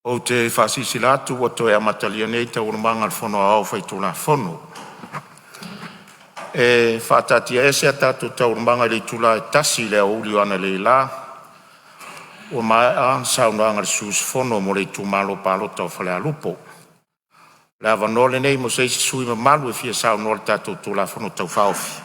Ou te faasilasila atu ua toe amatalia nei Taualumaga a le Fono Aoao Faitulafono. E faataatiaese a tatou Taualumaga i le itula e 1:00 i le aoauli analeila, ua maea le saunoaga a le sui usufono mo le itumalo palota o Falealupo. O le avanoa lenei mo se isi sui usufono mamalu e fia saunoa i le tatou Tulafono Tau Faaofi.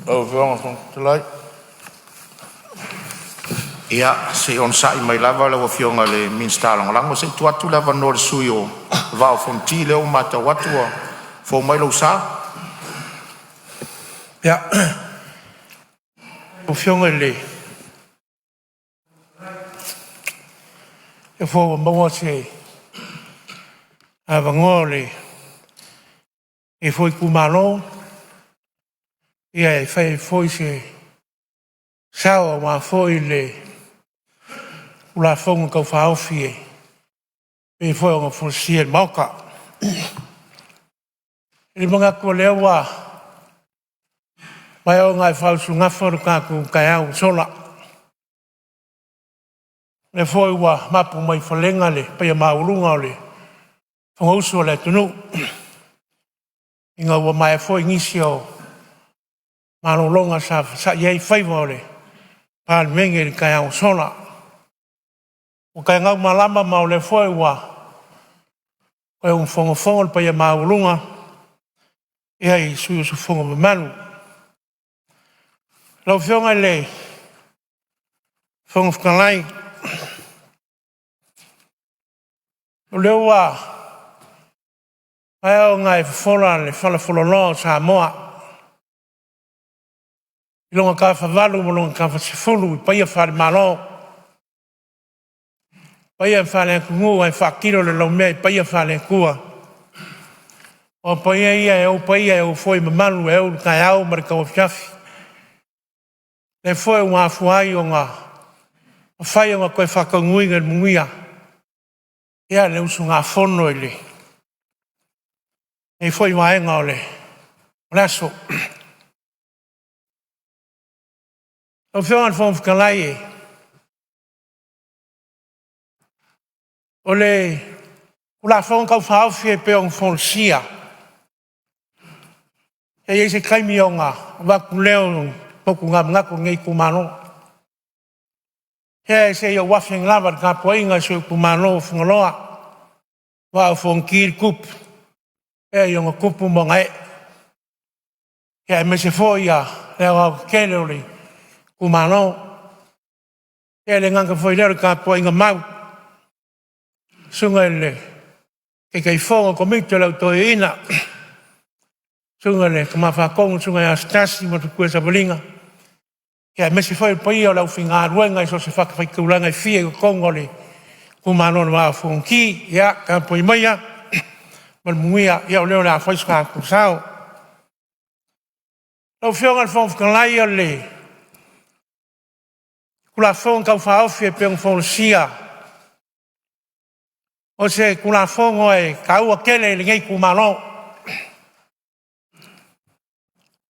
Lau Afioga i le Fofoga Fetalai. Ia se i onosai mai lau Afioga i le Minisita Lagolago, se i tuu atu le avanoa i le sui usufono mo le Vaa o Fonoti, lea ua matau atu ua fou mai lou sa. Ia, lau Afioga i le Fofoga Fetalai, o lea foi ua maua se avanoa o lenei foi itumalo e fai ai foi se sao aua foi le Tulafono Tau Faaofi e pei foi ona folasia i le Maota. E manatu o lea ua maea ona e faaluafesasi le tatou taeao ua sola, o lea foi ua mapu mai falega le paia maualuga o le Fonousu a le atunuu, ina ua maea foi nisi o malologa sa fai ai faiva o le Palemene i le taeao ua sola. Ua taegaumalama ma o lea foi ua toe fonofono le paia maualuga i sui usufono mamalu. Lau Afioga i le Fofoga Fetalai, o lea ua maea ona e fofola le falafololoa o Samoa i lona tafavalu ma lona tafasefulu i paia faale-Malo, paia faale-atunuu ae faatilo le laumea i paia faale-Atua. O paia ia e ou paia, e ou foi mamalu, e ou le taeao ma le tauafiafi. O lea foi ua afua ai ona mafai ona toe faataunuuina i le manuia le usugafono i lenei foi vaega o le aso. Lau Afioga i le Fofoga Fetalai, o le Tulafono Tau Faaofi e pei ona folasia, e i ai se taimi ona avatu lea o ni totuga manatu o lenei itumalo. Ia se i ou afe ane lava i le tapuaiga a si ou itumalo o Fagaloa, Vaa o Fonoti le tupu i ona tupu ma ona ee, aemaise foi le aoaotetele o le itumalo. E le gata foi i lea o le tapuaiga mau a le susuga i le Taitaifono o le Komiti o le Au Toeaina, susuga i le Tama Faatonu le susuga ia Asotasi ma le faletua ia Savalina, aemaise foi le paia o le aufaigaluega i so o se fatafaitaulaga e fia i totonu o le itumalo o le Vaa o Fonoti. Ia tapuai maia ma le manuia, o lea o le a fai so tatou sao. Lau Afioga i le Fofoga Fetalai, o le Tulafono Tau Faaofi e pei ona folasia, o se Tulafono e taua tele i lenei itumalo,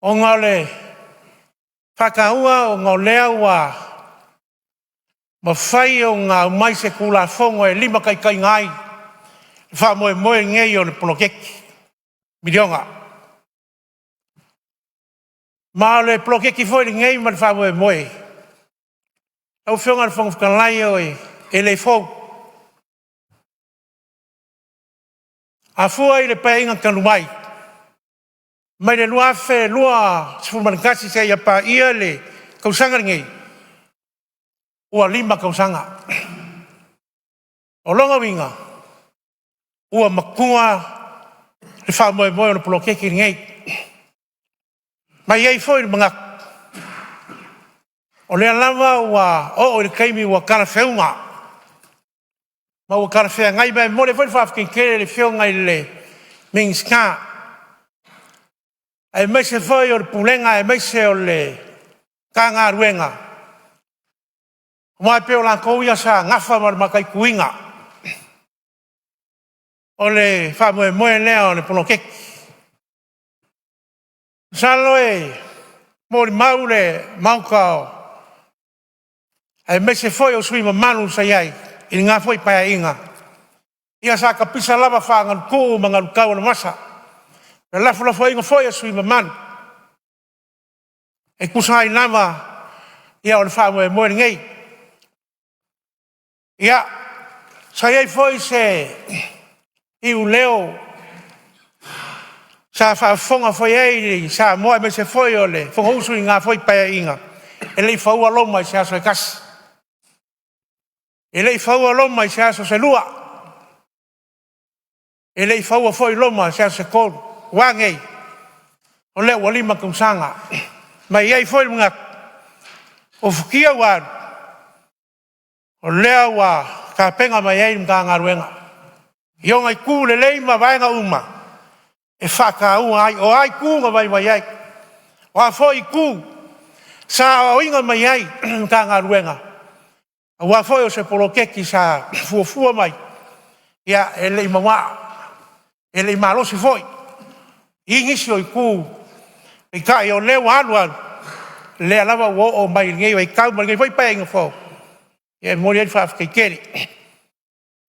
ona o le faataua ona o lea ua mafai ona aumai se Tulafono e limataitaiina ai le faamoemoe lenei o le poloketi miliona. Ma o le poloketi foi lenei ma le faamoemoe, lau Afioga i le Fofoga Fetalai, e le fou. A fua i le Paeaiga talu ai mai le 2021 seia paia le tausaga lenei, ua 5 tausaga. O lona uiga ua matua le faamoemoe o le poloketi lenei. Ma e i ai foi le manatu, o lea lava ua oo i le taimi ua talafeauga ma ua talafeagai. Ma e momoli ai foi le faafetai tele i le Afioga i le Minisita aemaise foi o le Pulega aemaise o le Matagaluega, aua e pei o latou ia sa nafa ma le mataituina. O le faamoemoe lea o le poloketi. Masalo e molimau le Maota aemaise foi o sui usufono mamalu sa i ai i lena foi Paeaiga, ia sa tapisa lava faagalutuu ma galutau o le vasa, felafolafoaiga foi a sui usufono mamalu e tusa ai lava o le faamoemoe lenei. Ia, sa i ai foi se iuleo sa faafofoga foi i ai Samoa aemaise foi o le Fonousu i lena foi Paeaiga, e le i faua Roma i se aso se tasi. E le i faua Roma i se aso se lua, e le i faua foi Roma i se aso se tolu. Ua a nei? O lea ua 5 tausaga, ma e i ai foi le manatu, o futia ua alu, o lea ua tapena mai ai le Matagaluega i ona itu lelei ma vaega uma e faataua ai. O a itu na vaivai ai, o a foi itu sa aoaoina mai ai le Matagaluega, aua foi o se poloketi sa fuafua mai, ia e le i manao, e le i malosi foi i nisi o itu, peitai o lea ua alu alu, o lea lava ua oo mai i lenei vaitau ma lenei foi Paeaiga fou. Ia e momoli ai le faafetai tele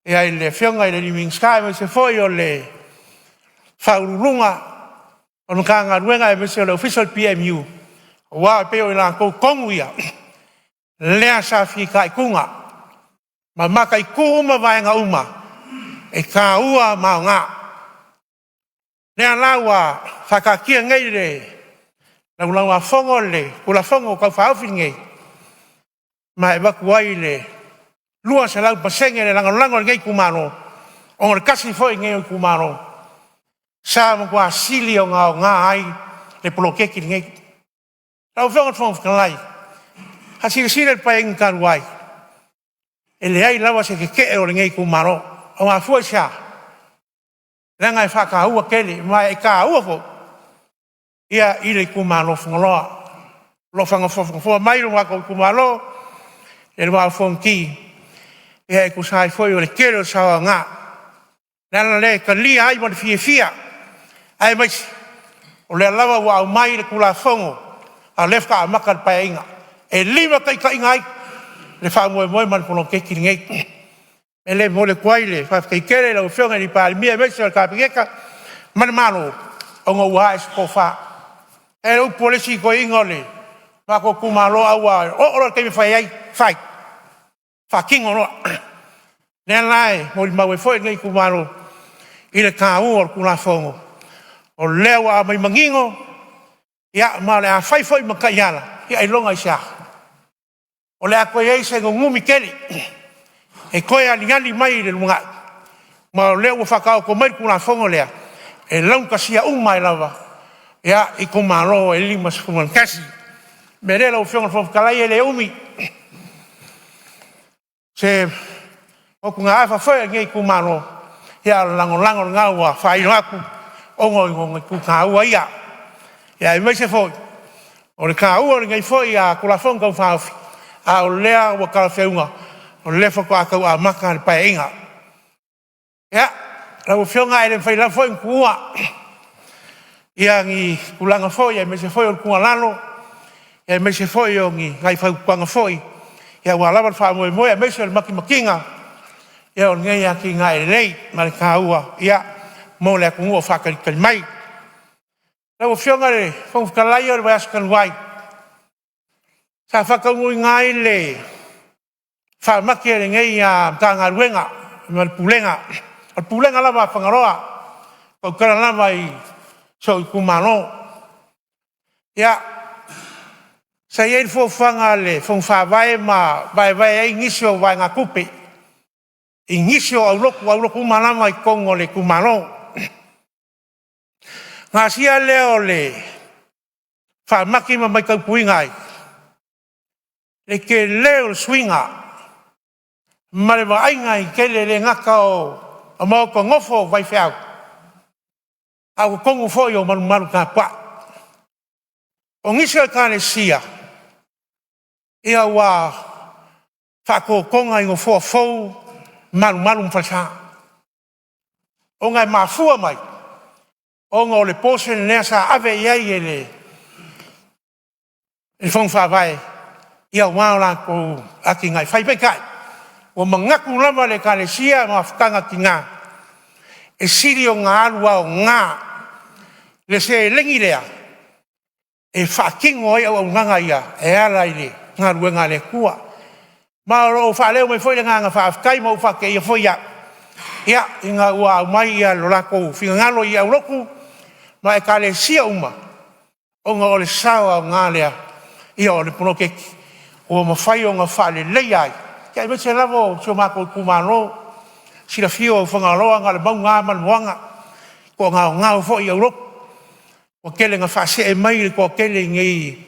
i le Afioga i le Minisita aemaise foi o le Ofisa Sili o Pulega o le Matagaluega aemaise o le Ofisa o le PMU, aua e pei o i latou tonu ia lea sa fitaituga ma mataitu uma vaega uma e taua ma aoga. O lea la ua faataatia nei i le Laulau-a-Fono le Tulafono Tau Faaofi lenei, ma e avatu ai le 200% le lagolago a lenei itumalo, ona o le tasi foi lenei o itumalo sa matua sili ona aoga ai le poloketi lenei. Lau Afioga i le Fofoga Fetalai, a silasila i le Paeaiga talu ai, e leai lava se tetee o lenei itumalo. Ua mafua i se a? Leaga e faataua tele, ma e taua foi i le itumalo o Fagaloa. O lo o faafogafoga mai lo matou itumalo i le Vaa o Fonoti, e tusa ai foi o le tele o sao aoga. O le ala lea e talia ai ma le fiafia, aemaise o lea lava ua aumai le Tulafono, a o lea faatoa amata le Paeaiga. E limataitaiina ai le faamoemoe ma le poloketi lenei. O le mea lea e momoli atu ai le faafetai tele i lau Afioga i le Palemia aemaise o le Kapeneta ma le Malo ona ua ae se tofa. E ai le upu a le isi toeaina o le matou itumalo, a ua oo loa i le taimi e fai ai, fai, faatino loa. O lea la e molimau ai foi lenei itumalo i le taua o le Tulafono, o lea ua aumai manino, ma o le a fai foi ma taiala, ailoga i se a? O le a toe i ai se nunumi tele e toe aliali mai i le lumanai, ma o lea ua faataoto mai le Tulafono lea e laugatasia uma ai lava itumalo e 51. O le mea lea lau Afioga i le Fofoga Fetalai, e le umi se motugaafa foi a lenei itumalo, a o le lagolago lena ua faailo atu ona o itu taua ia, aemaise foi o le taua o lenei foi Tulafono Tau Faaofi, a o lea ua talafeauga o lea faatoa tau amata le Paeaiga. Ia, lau Afioga e le mafai lava foi ona tuua ni tulaga foi aemaise foi o le tuualalo aemaise foi o ni nai fautuaga foi aua lava le faamoemoe aemaise o le matimatiga o lenei atinae lelei ma le taua mo le atunuu o faatalitali mai. Lau Afioga i le Fofoga Fetalai, o le vaiaso talu ai sa faataunuuina ai le faamati a lenei Matagaluega ma le Pulega, o le Pulega lava a Fagaloa, e tautala lava i si ou itumalo. Ia, sa i ai le fuafuaga a le Fono Faavae ma vaevae ai nisi o vaegatupe i nisi o aulotu, aulotu uma lava i totonu o le itumalo. Ona asia lea o le faamati ma matauina ai le tele o le suiga ma le vaaiga i le tele e le gata o maota nofo o faifeau, a o totonu foi o malumalu tapuai. O nisi o ekalesia ua faatotoga i nofoa fou malumalu ma falesa. Ona e mafua mai ona o le portion lea sa ave i ai e le Fono Faavae aua a latou atinae fai. Peitai, ua manatu lava le Ekalesia ma Mafutaga a Tina, e sili ona alu aoga le seleni lea e faatino ai auaunaga ia e ala i le galuega a le Atua. Ma o lo o faaleo mai foi le agaga faafetai, ma ua faateia foi au ina ua aumai lo latou finagalo i aulotu ma ekalesia uma, ona o le sao aoga lea o le poloketi ua mafai ona faaleleia ai, aemaise lava o si o matou itumalo. Silafia o Fagaloa na o le mauga lava ma le moana, toagaogao foi aulotu. Ua tele ina faasee mai le toatele i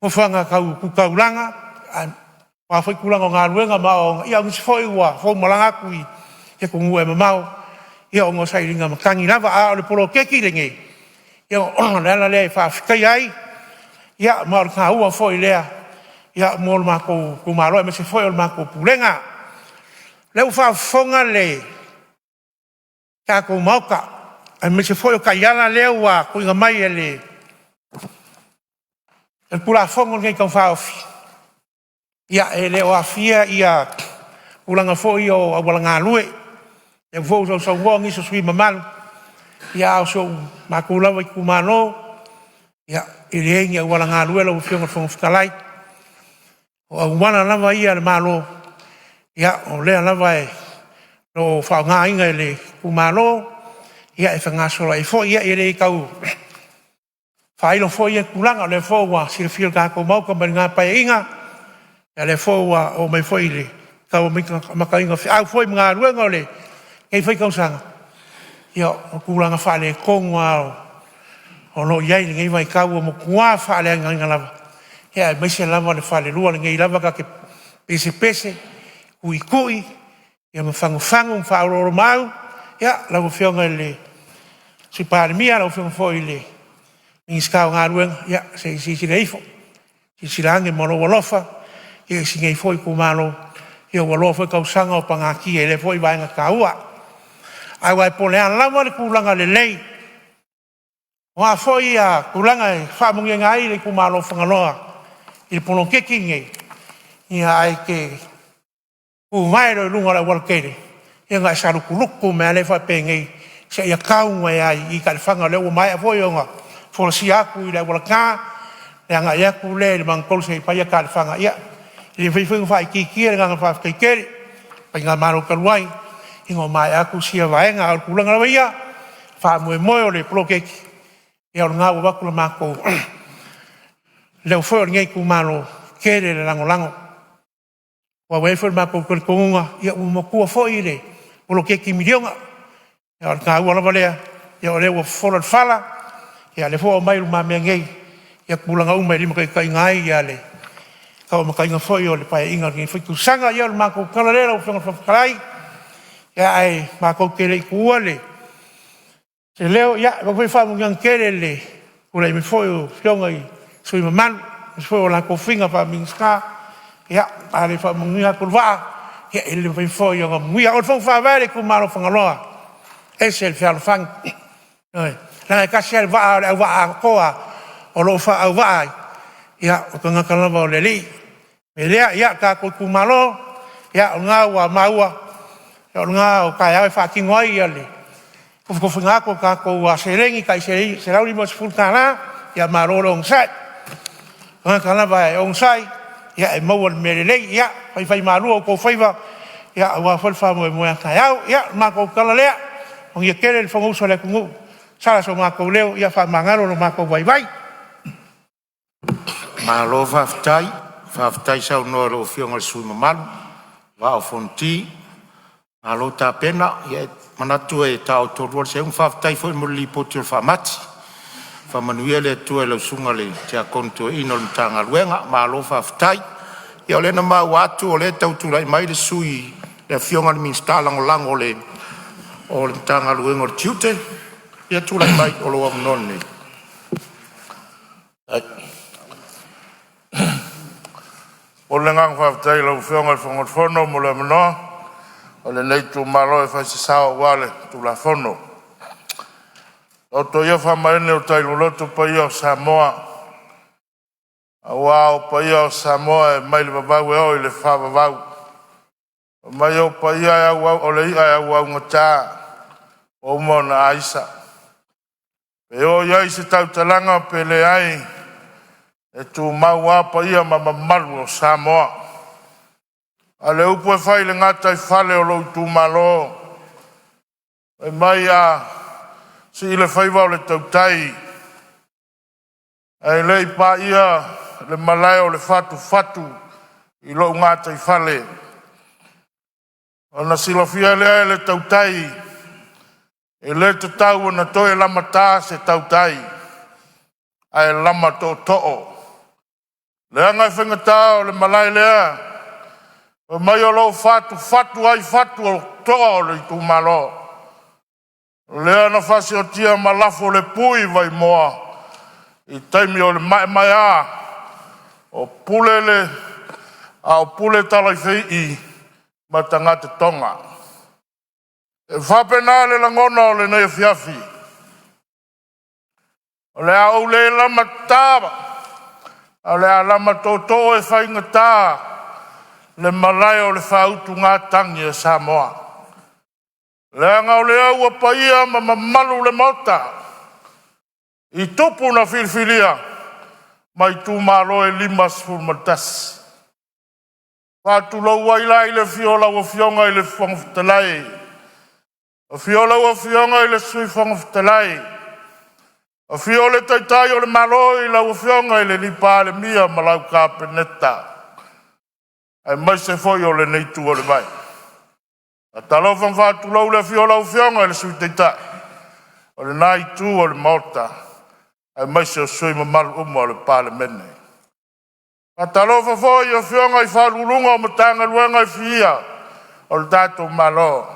nofoaga tu taulaga aua foi tulaga o galuega ma aoaoga, a o nisi foi ua foumalaga atu i atunuu mamao ona o sailiga matagi lava. A o le poloketi lenei, o le ala lea e faafetaia ai, ma o le taua foi lea mo le matou itumalo aemaise foi o le matou pulega. O lea ua faafofoga le tatou Maota aemaise foi o taiala lea ua tuuina mai e le Tulafono lenei Tau Faaofi, e le o aafia ia tulaga foi ia o auala galue. O lea foi ua sausaunoa nisi o sui usufono mamalu, a o si o matou lava itumalo, e leai ni auala galue lau Afioga i le Fofoga Fetalai. O auala lava ia a le Malo o lea lava o lo o faaaogaina e le itumalo e fegasoloai ai foi. E le tau faailo foi ia tulaga, o lea foi ua silafia e le tatou Maota mai lena Paeaiga, o lea foi ua oo mai foi i le tau amataina o feau foi ma galuega o lenei foi tausaga. O tulaga faaletonu lava o lo o i ai i lenei vaitau, ua matua faaleagaina lava, aemaise lava le falelua lenei lava ta te pesepese, tuitui ma fagufagu ma faaoloolomaau. Lau Afioga i le Sui Palemia, lau Afioga foi i le Minisita o Galuega, se i silasila ifo, silasila ane ma lou alofa i si nei foi itumalo, ua loa foi tausaga o pagatia i lea foi vaega taua. Aua po o le a lava le tulaga lelei, o a foi tulaga e faamanuiaina ai le itumalo o Fagaloa i le poloketi lenei, ae te tu vae loa i luga o le aualatele ona e salutulutu mai lava lea faapenei seia tau mai lava i Taelefaga. O lea ua maea foi ona folasia atu i le auala ta le agai atu lea i le magatolu seia paia Taelefaga. E le mafai foi ona faaitiitia le agaga faafetai tele i le faigamalo talu ai ina ua maea atu sia vaega. A o le tulaga lava ia, o le faamoemoe o le poloketi, o lena ua avatu le matou leo foi o lenei itumalo, e tele le lagolago. Aua ua i ai foi lo matou talitonuga, ua matua foi le poloketi miliona. A o le taua lava lea, o lea ua fofola le fala, o lea foi ua aumai i lumamea nei ia tulaga uma e limataitaiina ai le tauamataina o le Paeaiga o lenei foi tausaga. O le matou tala lea lau Afioga i le Fofoga Fetalai, ae matou te le i tuua se leo, e avatu foi faamanuiaga tele i le tulai mai foi o afioga i sui usufono mamalu aemaise foi o latou tofiga faa-Minisita. A le faamanuia atu le vaa, e le mafai foi ona manuia. O le Fono Faavae o le itumalo o Fagaloa, e ese le fealofani. Ioe, leaga e tasi lava le vaa o le auvaa atoa lava o lo o faaauvaa ai, o tagata lava o le Alii. O le mea lea le tatou itumalo, o lena ua maua o lena o taeao e faatino ai le tofutofuina atu o tatou seleni tai $150, ia malo le onosai. O le tagata lava e onosai e maua le mea lelei. Ia faifaimalu o outou faiva aua foi le faamoemoe a taeao. Ia o le matou tala lea, manuia tele le fonousu a le atunuu, sala so matou leo, ia faamagalo lo matou vaivai. Malo faafetai, faafetai saunoa i lau Afioga i le sui usufono mamalu Vaa o Fonoti. Malo tapena, manatu e taotolua le seuga. Faafetai foi mo le lipoti o le faamati. Faamanuia le Atua i lau susuga i le Tiakono Toeaina o le Matagaluega, malo faafetai. Ia o lea na maua atu o lea e tau tulai mai le sui le Afioga i le Minisita Lagolago o le Matagaluega o le Tiute. Ia tulai mai o lou avanoa lenei. Momoli le agaga faafetai i lau Afioga i le Fofoga Fetalai mo le avanoa. o lenei itumalo e fai se sao aua le Tulafono. Taoto ia faamaene o tai loloto paia o Samoa, aua o paia o Samoa e mai le vavau e oo i le faavavau. Fai mai o paia o le i'a e auaugata ua uma ona aisa. E oo i ai se tautalaga pe leai, e tumau lava paia ma mamalu o Samoa. A o le upu e fai i le gataifale o lou itumalo, fai mai a sii le faiva o le tautai ae le i paia le malae o le fatufatu i lou gataifale, ona silafia lea e le tautai, e le tatau ona toe lamata se tautai, ae lama tootoo. Leaga e faigata o le malae lea, fai mai o lo o fatufatu ai fatu o toa o le itumalo. O lea na faasiotia ma lafo le pui i Vaimoa i taimi o le maemaea o pule a o Puletalaifeii ma tagata toga. E faapena le lagona o lenei afiafi. O le a ou le lamata, ae o le a lama tootoo e faigata le malae o le faautugatagi a Samoa. Leaga o lea ua paia ma mamalu le Maota i tupu na filifilia mai itumalo e 51. Faatulou ai la i le afio o lau Afioga i le Fofoga Fetalai, afio lau Afioga i le Sui Fofoga Fetalai, afio le Taitai o le Malo i lau Afioga i le Palemia ma lau Kapeneta, aemaise foi o lenei itu o le vai. Faatalofa ma faatulou i le afio o lau Afioga i le Sui Taitai o lena itu o le Maota, aemaise o sui usufono mamalu uma o le Palemene. Faatalofa foi i afioga i Ofisa Sili o Pulega o Matagaluega e fia o le tatou Malo,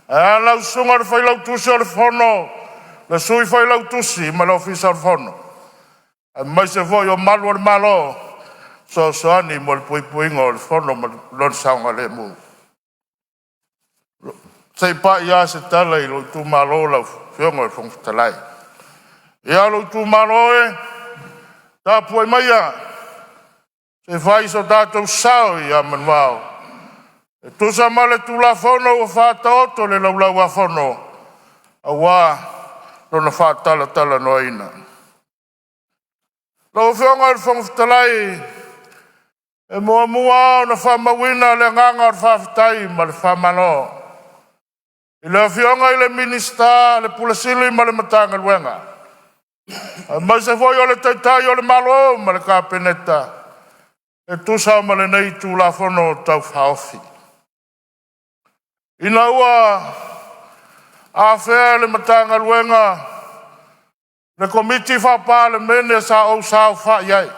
ae a lau Susuga i le Failautusi o le Fono, le Sui Failautusi ma le Ofisa o le Fono, aemaise foi o malu o le Malo fesoasoani mo le puipuiga o le Fono ma lona saogalemu. Se i pai lava se tala i lou itumalo lau Afioga i le Fofoga Fetalai. Ia lou itumalo e, tapuai maia se i fai so tatou sao ia manuvao e tusa ma le Tulafono ua faataoto i le Laulau a Fono aua lona faatalatalanoaina. Lau Afioga i le Fofoga Fetalai, e muamua ona faamauina le agaga o le faafetai ma le faamalo i le Afioga i le Minisita, le Pule Sili ma le Matagaluega, aemaise foi o le Taitai o le Malo ma le Kapeneta e tusa ma lenei Tulafono Tau Faaofi. Ina ua afea e le Matagaluega le Komiti Faa-Palemene sa ou saofai ai.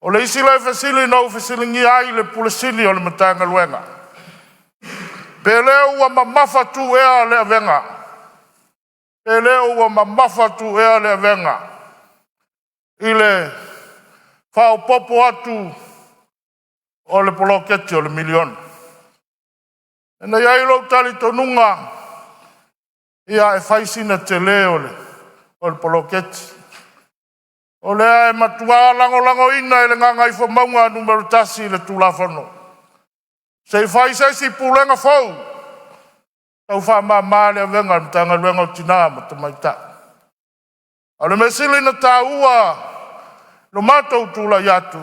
O le isi lea fesili na ou fesiligia ai le Pule Sili o le Matagaluega, pe le ua mamafatu ea le avega, pe le ua mamafatu ea le avega i le faaopoopo atu o le poloketi o le miliona. Na i ai lou talitonuga, ia e fai sina tele o le poloketi. O lea e matua lagolagoina e le Gagaifomauga Nu.1 le Tulafono. Se i fai se isi pulega fou, tau faamama le avega a le Matagaluega o Tina ma Tamaitai. A o le mea sili ona taua lo matou tulai atu,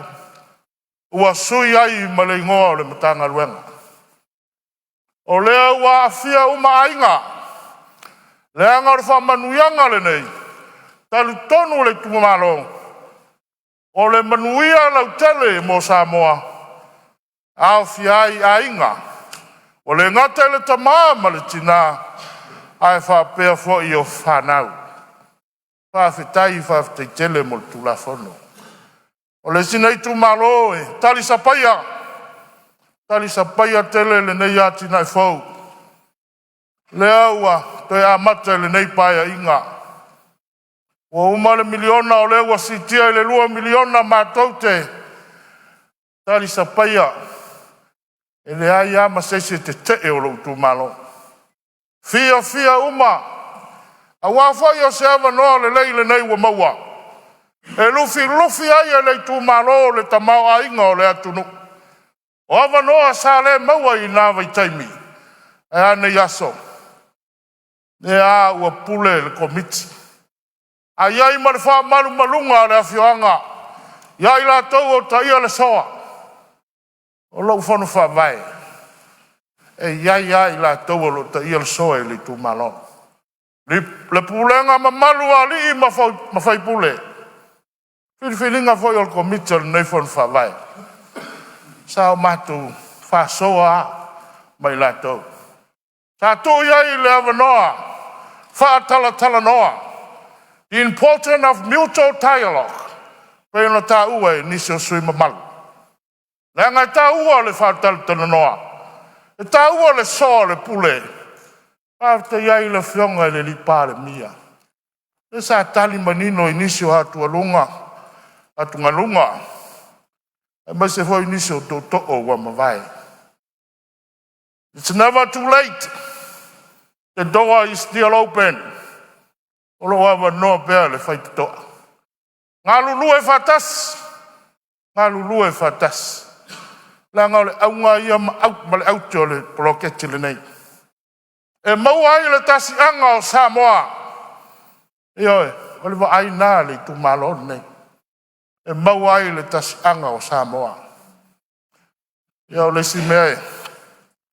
ua sui ai ma le igoa o le Matagaluega. O lea ua aafia uma aiga, leaga o le faamanuiaga lenei, talitonu le itumalo, o le manuia lautele mo Samoa, aofia ai aiga. Ua le gata i le tama ma le tina, ae faapea foi i fanau. Faafetai, faafetai tele mo le Tulafono. O le isi nei itumalo e talisapaia, talisapaia tele lenei atinae fou, lea ua toe amata i lenei Paeaiga. Ua uma le miliona, o lea ua siitia i le $2 miliona matou te talisapaia. E leai lava ma se isi e tetee o lou itumalo. Fiafia uma, aua foi o se avanoa lelei lenei ua maua e lufilufi ai e le itumalo le tamaoaiga o le atunuu. O avanoa sa le maua i na vaitaimi, ae a nei aso? Lea ua pule le Komiti, ae i ai ma le faamalumaluga a le afioaga ia i latou o taia le soa. O lou fono faavae, e i ai lava i latou o lo o taia le soa i le itumalo. Le pulega mamalu a alii ma faipule, filifiliga foi o le Komiti o lenei Fono Faavae, sa o matou faasoa lava ma i latou. Sa tuu i ai le avanoa faatalatalanoa, the important of mutual dialogue, pei ona taua e nisi o sui usufono mamalu, leaga e taua le faatalatalanoa, e taua le soa o le pule. Faafetai ai i le Afioga i le Palemia, lea sa tali manino i nisi o atugaluga aemaise foi nisi o tootoo ua mavae. It's never too late. The door is still open. O lo o avanoa pea le faitotoa. Galulue faatasi, galulue faatasi, leaga o le auga ia ma le aute o le poloketi lenei, e maua ai le tasi'aga o Samoa. Ioe, o le vaai lena a le itumalo lenei, e maua ai le tasi'aga o Samoa. Ia o le isi mea e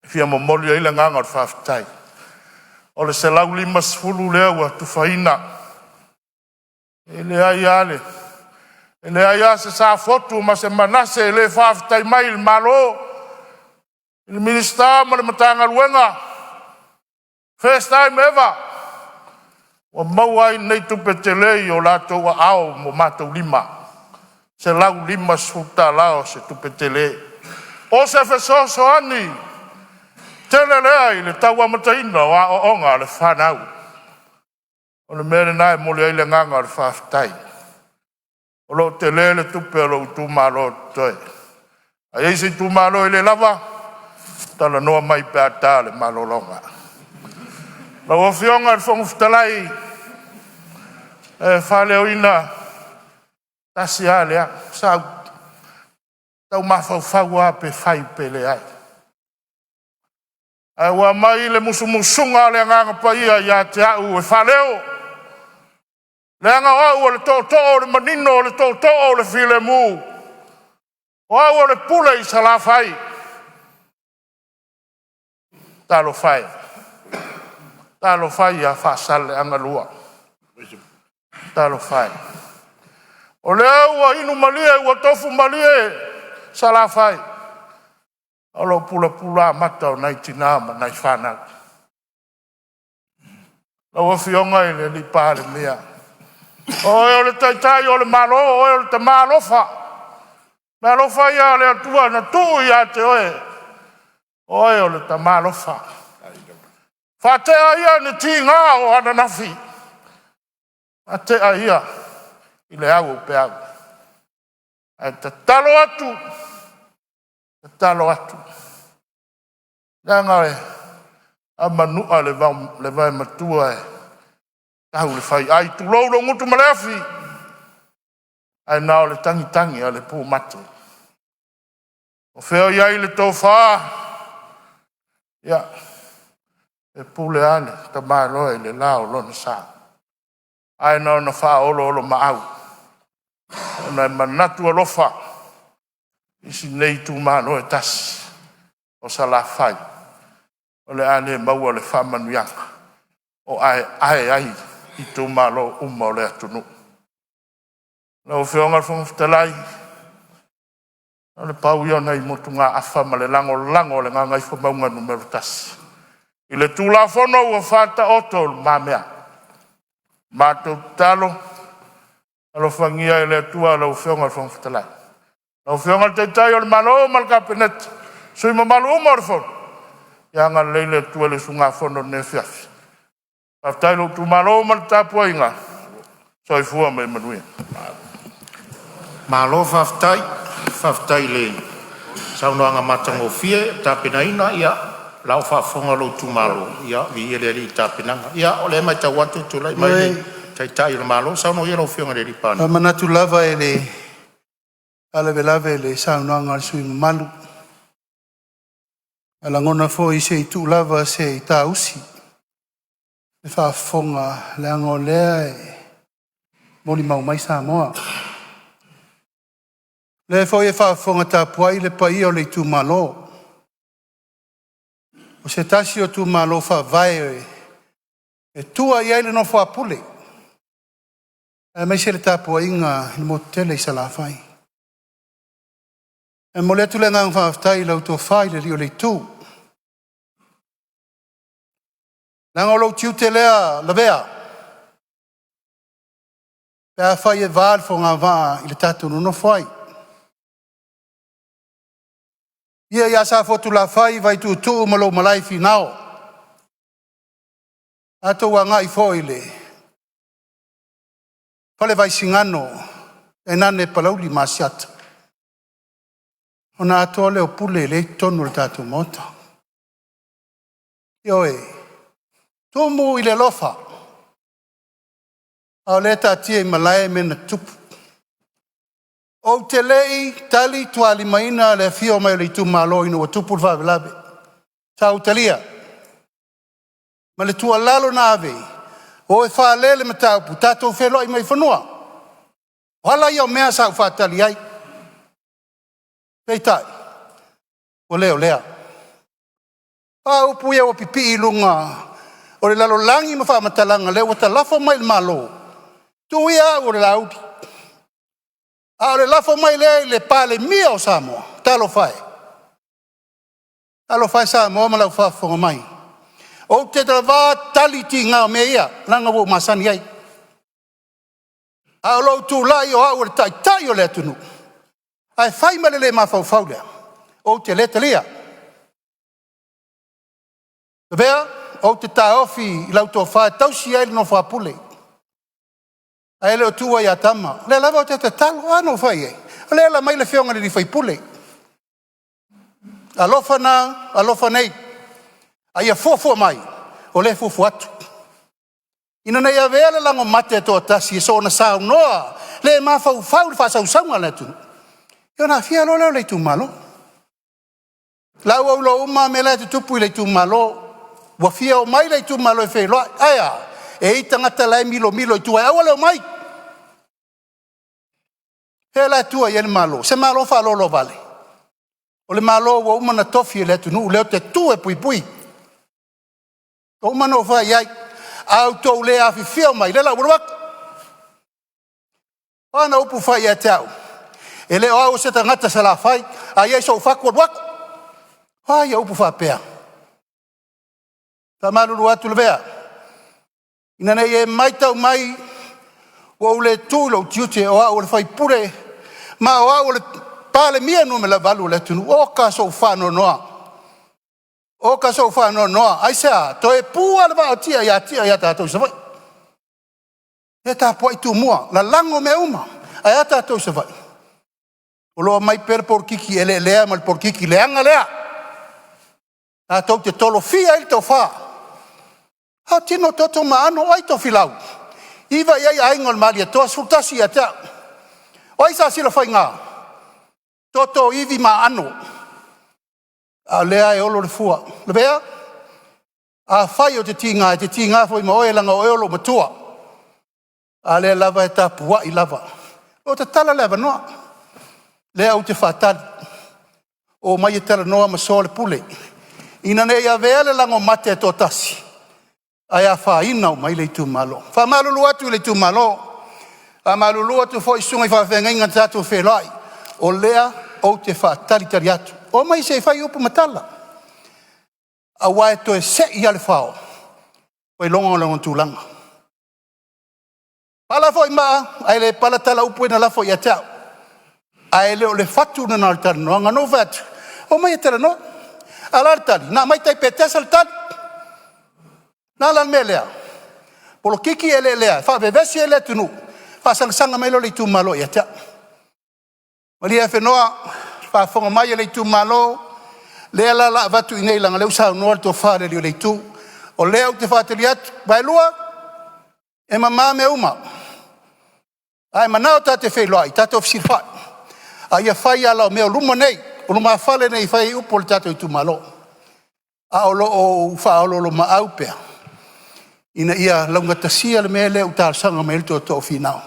fia momoli ai le agaga o le faafetai, o le $150 lea ua tufaina, e leai lava se Safotu ma se Manase e le faafetai mai i le Malo, i le Minisita ma le Matagaluega. First time ever ua maua ai lenei tupe tele i o latou aao ma o matou lima. $150 o se tupe tele. O se fesoasoani tele lea i le tau amataina o aoaoga a le fanau. O le mea lena e momoli ai le agaga o le faafetai. O lo o tele le tupe a lou itumalo o totoe. A i ai se itumalo e le lava, talanoa mai pe a ta le malologa. Lau Afioga i le Fofoga Fetalai, e faaleoina tasi lava lea, sa ou tau mafaufau lava pe fai pe leai. Ae ua aumai le musumusuga a le Agaga Paia ia te au e faaleo, leaga o au o le tootoo o le manino, o le tootoo o le filemu, o au o le pule i Salafai. Talofa e, talofa e ia Faasaleleaga 2, talofa e. O lea ua inu malie ua tofu malie Salafai, o lo o pulapula amata o nai tina ma nai fanau. Lau Afioga i le Palemia, o oe o le taitai o le Malo, o oe o le tama alofa. O le alofa ia o le Atua na tuu ia te oe, o oe o le tama alofa. Faatea ia ni tiga o ananafi, faatea ia i le au o peau. Ae tatalo atu, tatalo atu, leaga a manua le vae matua e tau i le faiai, tulou lou gutu ma le afi, ae na o le tagitagi a le pumate. O fea o i ai le tofa? Ia, e pule lava le tamaloa i le la o lona sa, ae na ona faaoloolomaau ona e manatu alofa i si nei itumalo e tasi o Salafai, o le a le maua le faamanuiaga o aeae ai itumalo uma o le atunuu. Lau Afioga i le Fofoga Fetalai, o le pau ia o nai motugaafa ma le lagolago a le Gagaifomauga Nu.1 i le Tulafono ua faataoto i lumamea. Matou tatalo, alofagia e le Atua lau Afioga i le Fofoga Fetalai, lau Afioga i le Taitai o le Malo ma le Kapeneta, sui usufono mamalu uma o le Fono, ia agalelei le Atua i le usugafono i lenei afiafi. Faafetai i lou itumalo ma le tapuaiga. Soifua ma ia manuia. Malo faafetai, faafetai i le Saunoaga matagofie tapenaina, ia la ua faafofoga lou itumalo, ia viia le Alii i tapenaga. Ia o lea e matau atu ua tulai mai le Taitai o le Malo. Saunoa ia lau Afioga i le Palemia. Manatu lava e le faalavelave i le saunoaga a le sui usufono mamalu. Ae lagona foi se i tuu lava se i saausi le faafofoga leaga o lea e molimau mai Samoa. O lea foi e faafofoga tapuai le paia o le itumalo. O se tasi o itumalo faavae e tua i ai le nofo a Pule, aemaise le tapuaiga i le motu tele i Salafai. E momoli atu le agaga faafetai i lau tofa i le alii o le itu, leaga o lou tiute lea Lavea, pe afai e va le fogavaa i le tatou nonofo ai. Le afio ia Safotulafai, Vaituutuu ma lou malae i Finao, tatou agai foi i le Fale Vaisigano tainane Palauli ma Asiata, ona atoa lea o pule lea e i totonu o le tatou Maota. Ioe, tumu i le alofa, a o lea e taatia i malae mea na tutupu. Ou te le i talitualimaina le afio mai o le itumalo ina ua tupu le faalavelave, sa ou talia ma le tuualalo na ave, o e faalele le mataupu, tatou feiloai mai i fanua. O ala ia o mea sa ou faatali ai, peitai, ua le o lea. O a upu ia ua pipii i luga o le lalolagi ma faamatalaga, o lea ua talafo mai i le Malo, tuu ia au o le Laauli, a o le lafo mai lea i le Palemia o Samoa, talofa e, talofa e Samoa ma lau faafofoga mai, ou te tava tali tiga o mea ia, leaga ua ou masani ai. A o lou tulai o au o le taitai o le atunuu, ae fai ma le le mafaufau lea, ou te le talia. Lavea, ou te taofi i lau tofa e tausi ai le nofo a Pule, ae le o tuua ia tama. O lea lava ou te tatalo. A na ou fai i ai, o lea e ala mai le afioga i le sui usufono. Alofa na, alofa nei, a ia fuafua mai, o lea e fuafua atu, ina ne i avea le lago mate toatasi e soona saunoa le mafaufau i le faasausauga a le atunuu, ia ona aafia loa lea o le itumalo. O la ua ou iloa uma lava mea la e tutupu i le itumalo, ua fia omai le itumalo e feiloai, ae a? E i ai tagata la e milomilo i tua e aua le omai. O fea la e tua i ai le Malo? O se Malo faaloaloavale? O le Malo ua uma ona tofi e le atunuu lea ou te tu e puipui. Ua uma ona ou fai i ai, a outou le afifio mai, o lea la ua alu atu. O a ana upu fai ia te au? E le o au o se tagata Salafai, a i ai sou fatu, alu atu. O a ia upu faapea? E faamalulu atu Lavea, ina ne i e matau mai ua ou le tu i lou tiute o au o le sui usufono ma o au o le Palemia numera 8 o le atunuu. Oka sou faanoanoa, oka sou faanoanoa. Aisea? Toe pu lava le vaa o tia ia tia ia tatou i Savaii. Ia tapuai Tumua, lalago mea uma. Ae a tatou i Savaii? O lo o aumai pea le polokiki eleelea ma le polokiki leaga lea, tatou te tolofia ai le tofa. A o tino o toto ma aano, o ai Tofilau? 9 i ai aiga o le Malietoa, 11 ia te au. O ai Sasila Faiga? Toto, ivi ma aano, a o lea e olo le fua. Lavea, afai ou te tiga, e te tiga foi ma oe leaga o oe o lou matua, a o lea lava e tapuai lava. O lo o tatala le avanoa, lea ou te faatali, omai e talanoa ma soa le pule, ina ne i avea le lago mate e toatasi ae afaina uma ai le itumalo. Faamalulu atu i le itumalo, faamalulu atu foi i susuga i faafeagaiga na tatou feiloai, o lea ou te faatalitali atu, omai se i fai upu ma tala, aua e toe sei lava le fao ua iloga lona tulaga. Pala foi maa ae le pala tala, o upu ia na lafo ia te au, ae le o le fatu lena o le talanoaga. Na ou fai atu, omai e talanoa. A o le a le tali? Na aumai tai Petesa le tali. O le a la le mea lea? Polokiki eleelea e faavevesi ai le atunuu, faasagasala mai lea o le itumalo ia te au. Malie Afenoa, Faafofoga mai a le itumalo, lea la o le a avatu i inei leaga o lea ua saunoa le tofa i le alii o le itu. O lea ou te faatali atu, Vaelua, e mama mea uma. A e manao ta te feiloai, tatou fesilafai, a ia fai ala o mea o luma nei, o lumafale nei e fai ai upu a le tatou itumalo. A o lo o ou faaoloolomaau pea ina ia laugatasia le mea lea ua talosaga mai ai le tootoo o Finao.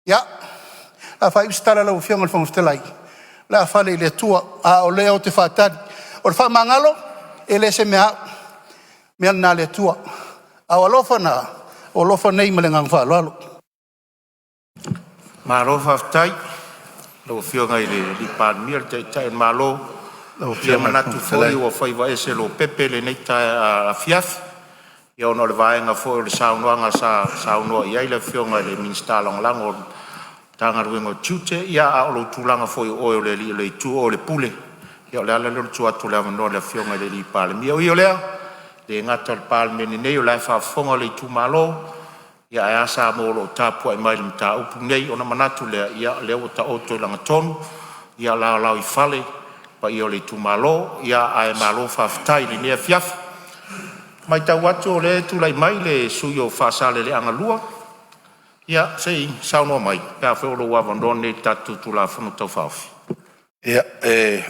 Ia, o le a faaiu se tala lau Afioga i le Fofoga Fetalai, o le a fale i le Atua, a o lea ou te faatali. O le faamagalo, e le se mea a au, o le mea lena a le Atua, a o alofa na, o alofa nei ma le agaga faaaloalo. Malo faafetai i lau Afioga i le Palemia o le Taitai o le Malo. Lau Ia Afioga i le manatu Fofoga foi Fetalai. ua faiva ese lopepe lenei afiafi ona o le vaega foi o le saunoaga sa saunoa i ai le Afioga i le Minisita Lagolago o le Matagaluega o Tiute. Ia a o lou tulaga foi o oe o le alii o le itu o oe o le Pule, ia o le ala lea o le tuu atu o le avanoa i le Afioga i le Palemia. E ui o lea, e le gata i le Palemene nei o la e faafofoga le itumalo, ia ae a Samoa o lo o tapuai mai i le mataupu lenei. Ona manatu lea, ia o lea ua taoto i lagatonu ia laolao i fale paia o le itumalo. Ia ae malo faafetai i lenei afiafi. E matau atu o lea e tulai mai le sui usufono mo Faasaleleaga 2, ia se i saunoa mai pe afai o lou avanoa lenei i le tatou Tulafono Tau Faaofi. Ia, e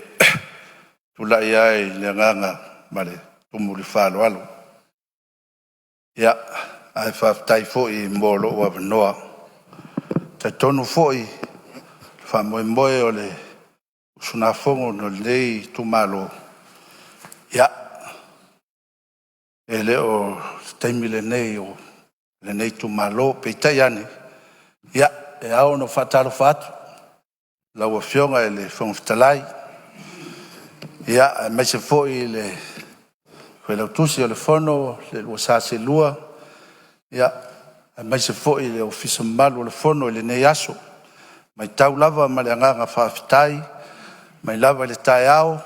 tulai lava i le agaga ma le tumu i le faaaloalo. Ia, ae faafetai foi mo lou avanoa. E talitonu foi i le faamoemoe o le usugafono a lenei itumalo, ia, e le o se taimi lenei o lenei itumalo. Peitai ane, ia, e ao ona ou faatalofa atu i lau Afioga i le Fofoga Fetalai, ia, aemaise foi le Failautusi o le Fono le lua sa seelua, ia, aemaise foi le Ofisa mamalu o le Fono i lenei aso. E matau lava ma le agaga faafetai mai lava i le taeao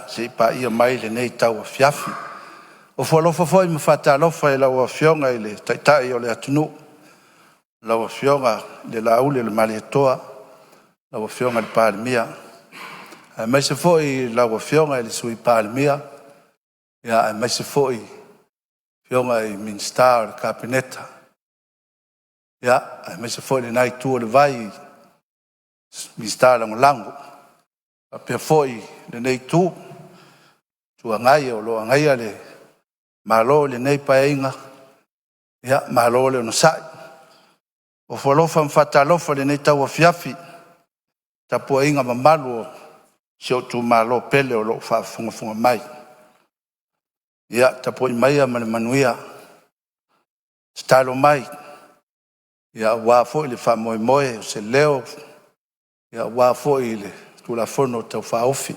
seia paia mai lenei tauafiafi. Ofo alofa foi ma faatalofa i lau Afioga i le Taitai o le atunuu, lau Afioga i le Laaulialemalietoa, lau Afioga i le Palemia, aemaise foi lau Afioga i le Sui Palemia, aemaise foi afioga i Minisita o le Kapeneta, aemaise foi lena itu o le vai i Minisita Lagolago. E faapea foi lenei itu, Itu Agai o lo o agaia le Malo i lenei Paeaiga, ia malo le onosai. Ofo alofa ma faatalofa i lenei tauafiafi i le tapuaiga mamalu a si ou itumalo pele o lo o faafogafoga mai. Ia tapuai maia ma le manuia, tatalo mai aua foi le faamoemoe o se leo aua foi le Tulafono Tau Faaofi. E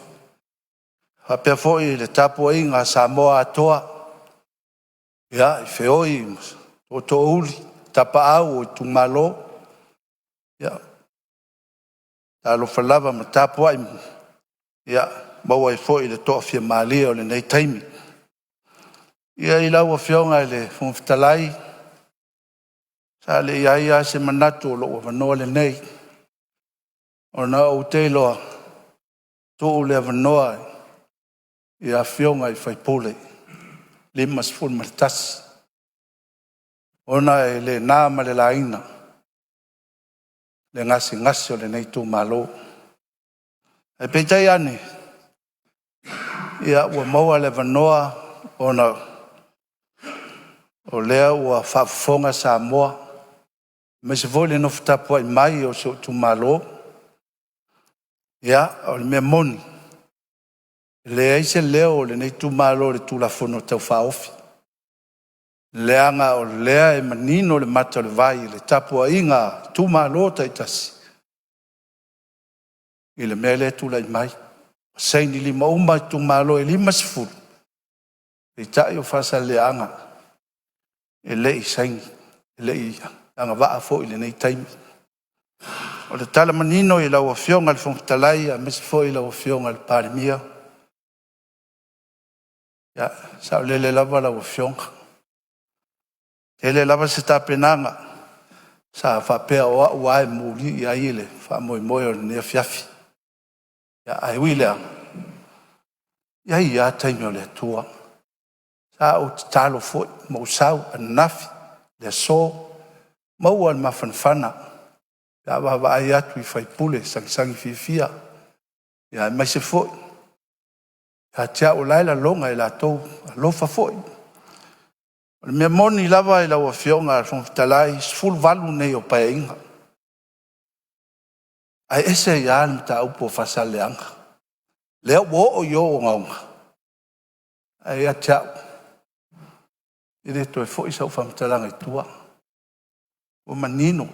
faapea foi le tapuaiga a Samoa atoa, ia, i feoi ma tootoouli, tapaau o itumalo, ia talofa lava ma tapuai, ia maua ai foi le toafimalie o lenei taimi. Ia i lau Afioga i le Fofoga Fetalai, sa le i i ai lava se manatu o lou avanoa lenei, ona ou te iloa, tuu le avanoa i Afioga i sui usufono e 51, ona e le na ma le laina le gasegase o lenei itumalo. Ae peitai ane, ia ua maua le avanoa ona o lea ua faafofoga Samoa, aemaise foi le nofo tapuai mai o si ou itumalo. Ia, o le mea moni, e leai se leo o lenei itumalo i le Tulafono Tau Faaofi, leaga o lea e manino le mata o le vai i le tapuaiga a itumalo taitasi i le mea lea e tulai mai. Ua sainilima uma itumalo e 50, peitai o Faasaleleaga e le i saini, e le i agavaa foi i lenei taimi. O le tala manino i lau Afioga i le Fofoga Fetalai aemaise foi lau Afioga i le Palemia, ia, e saolele lava lau Afioga. E tele lava se tapenaga sa faapea o au lava e muli i ai le faamoemoe o lenei afiafi. Ia, ae ui i lea, e i ai lava taimi o le Atua. Sa ou tatalo foi ma ou sau ananafi, le aso, maua le mafanafana pe a vaavaai atu i sui usufono e sagisagi fiafia, aemaise foi ia te au o la e lagona e latou alofa foi. O le mea moni lava i lau Afioga i le Fofoga Fetalai, 18 nei o Paeaiga, ae ese ai lava le mataupu o Faasaleleaga, lea ua oo i o ogaoga, ae ia te au, e le toe foi sau faamatalaga i tua, ua manino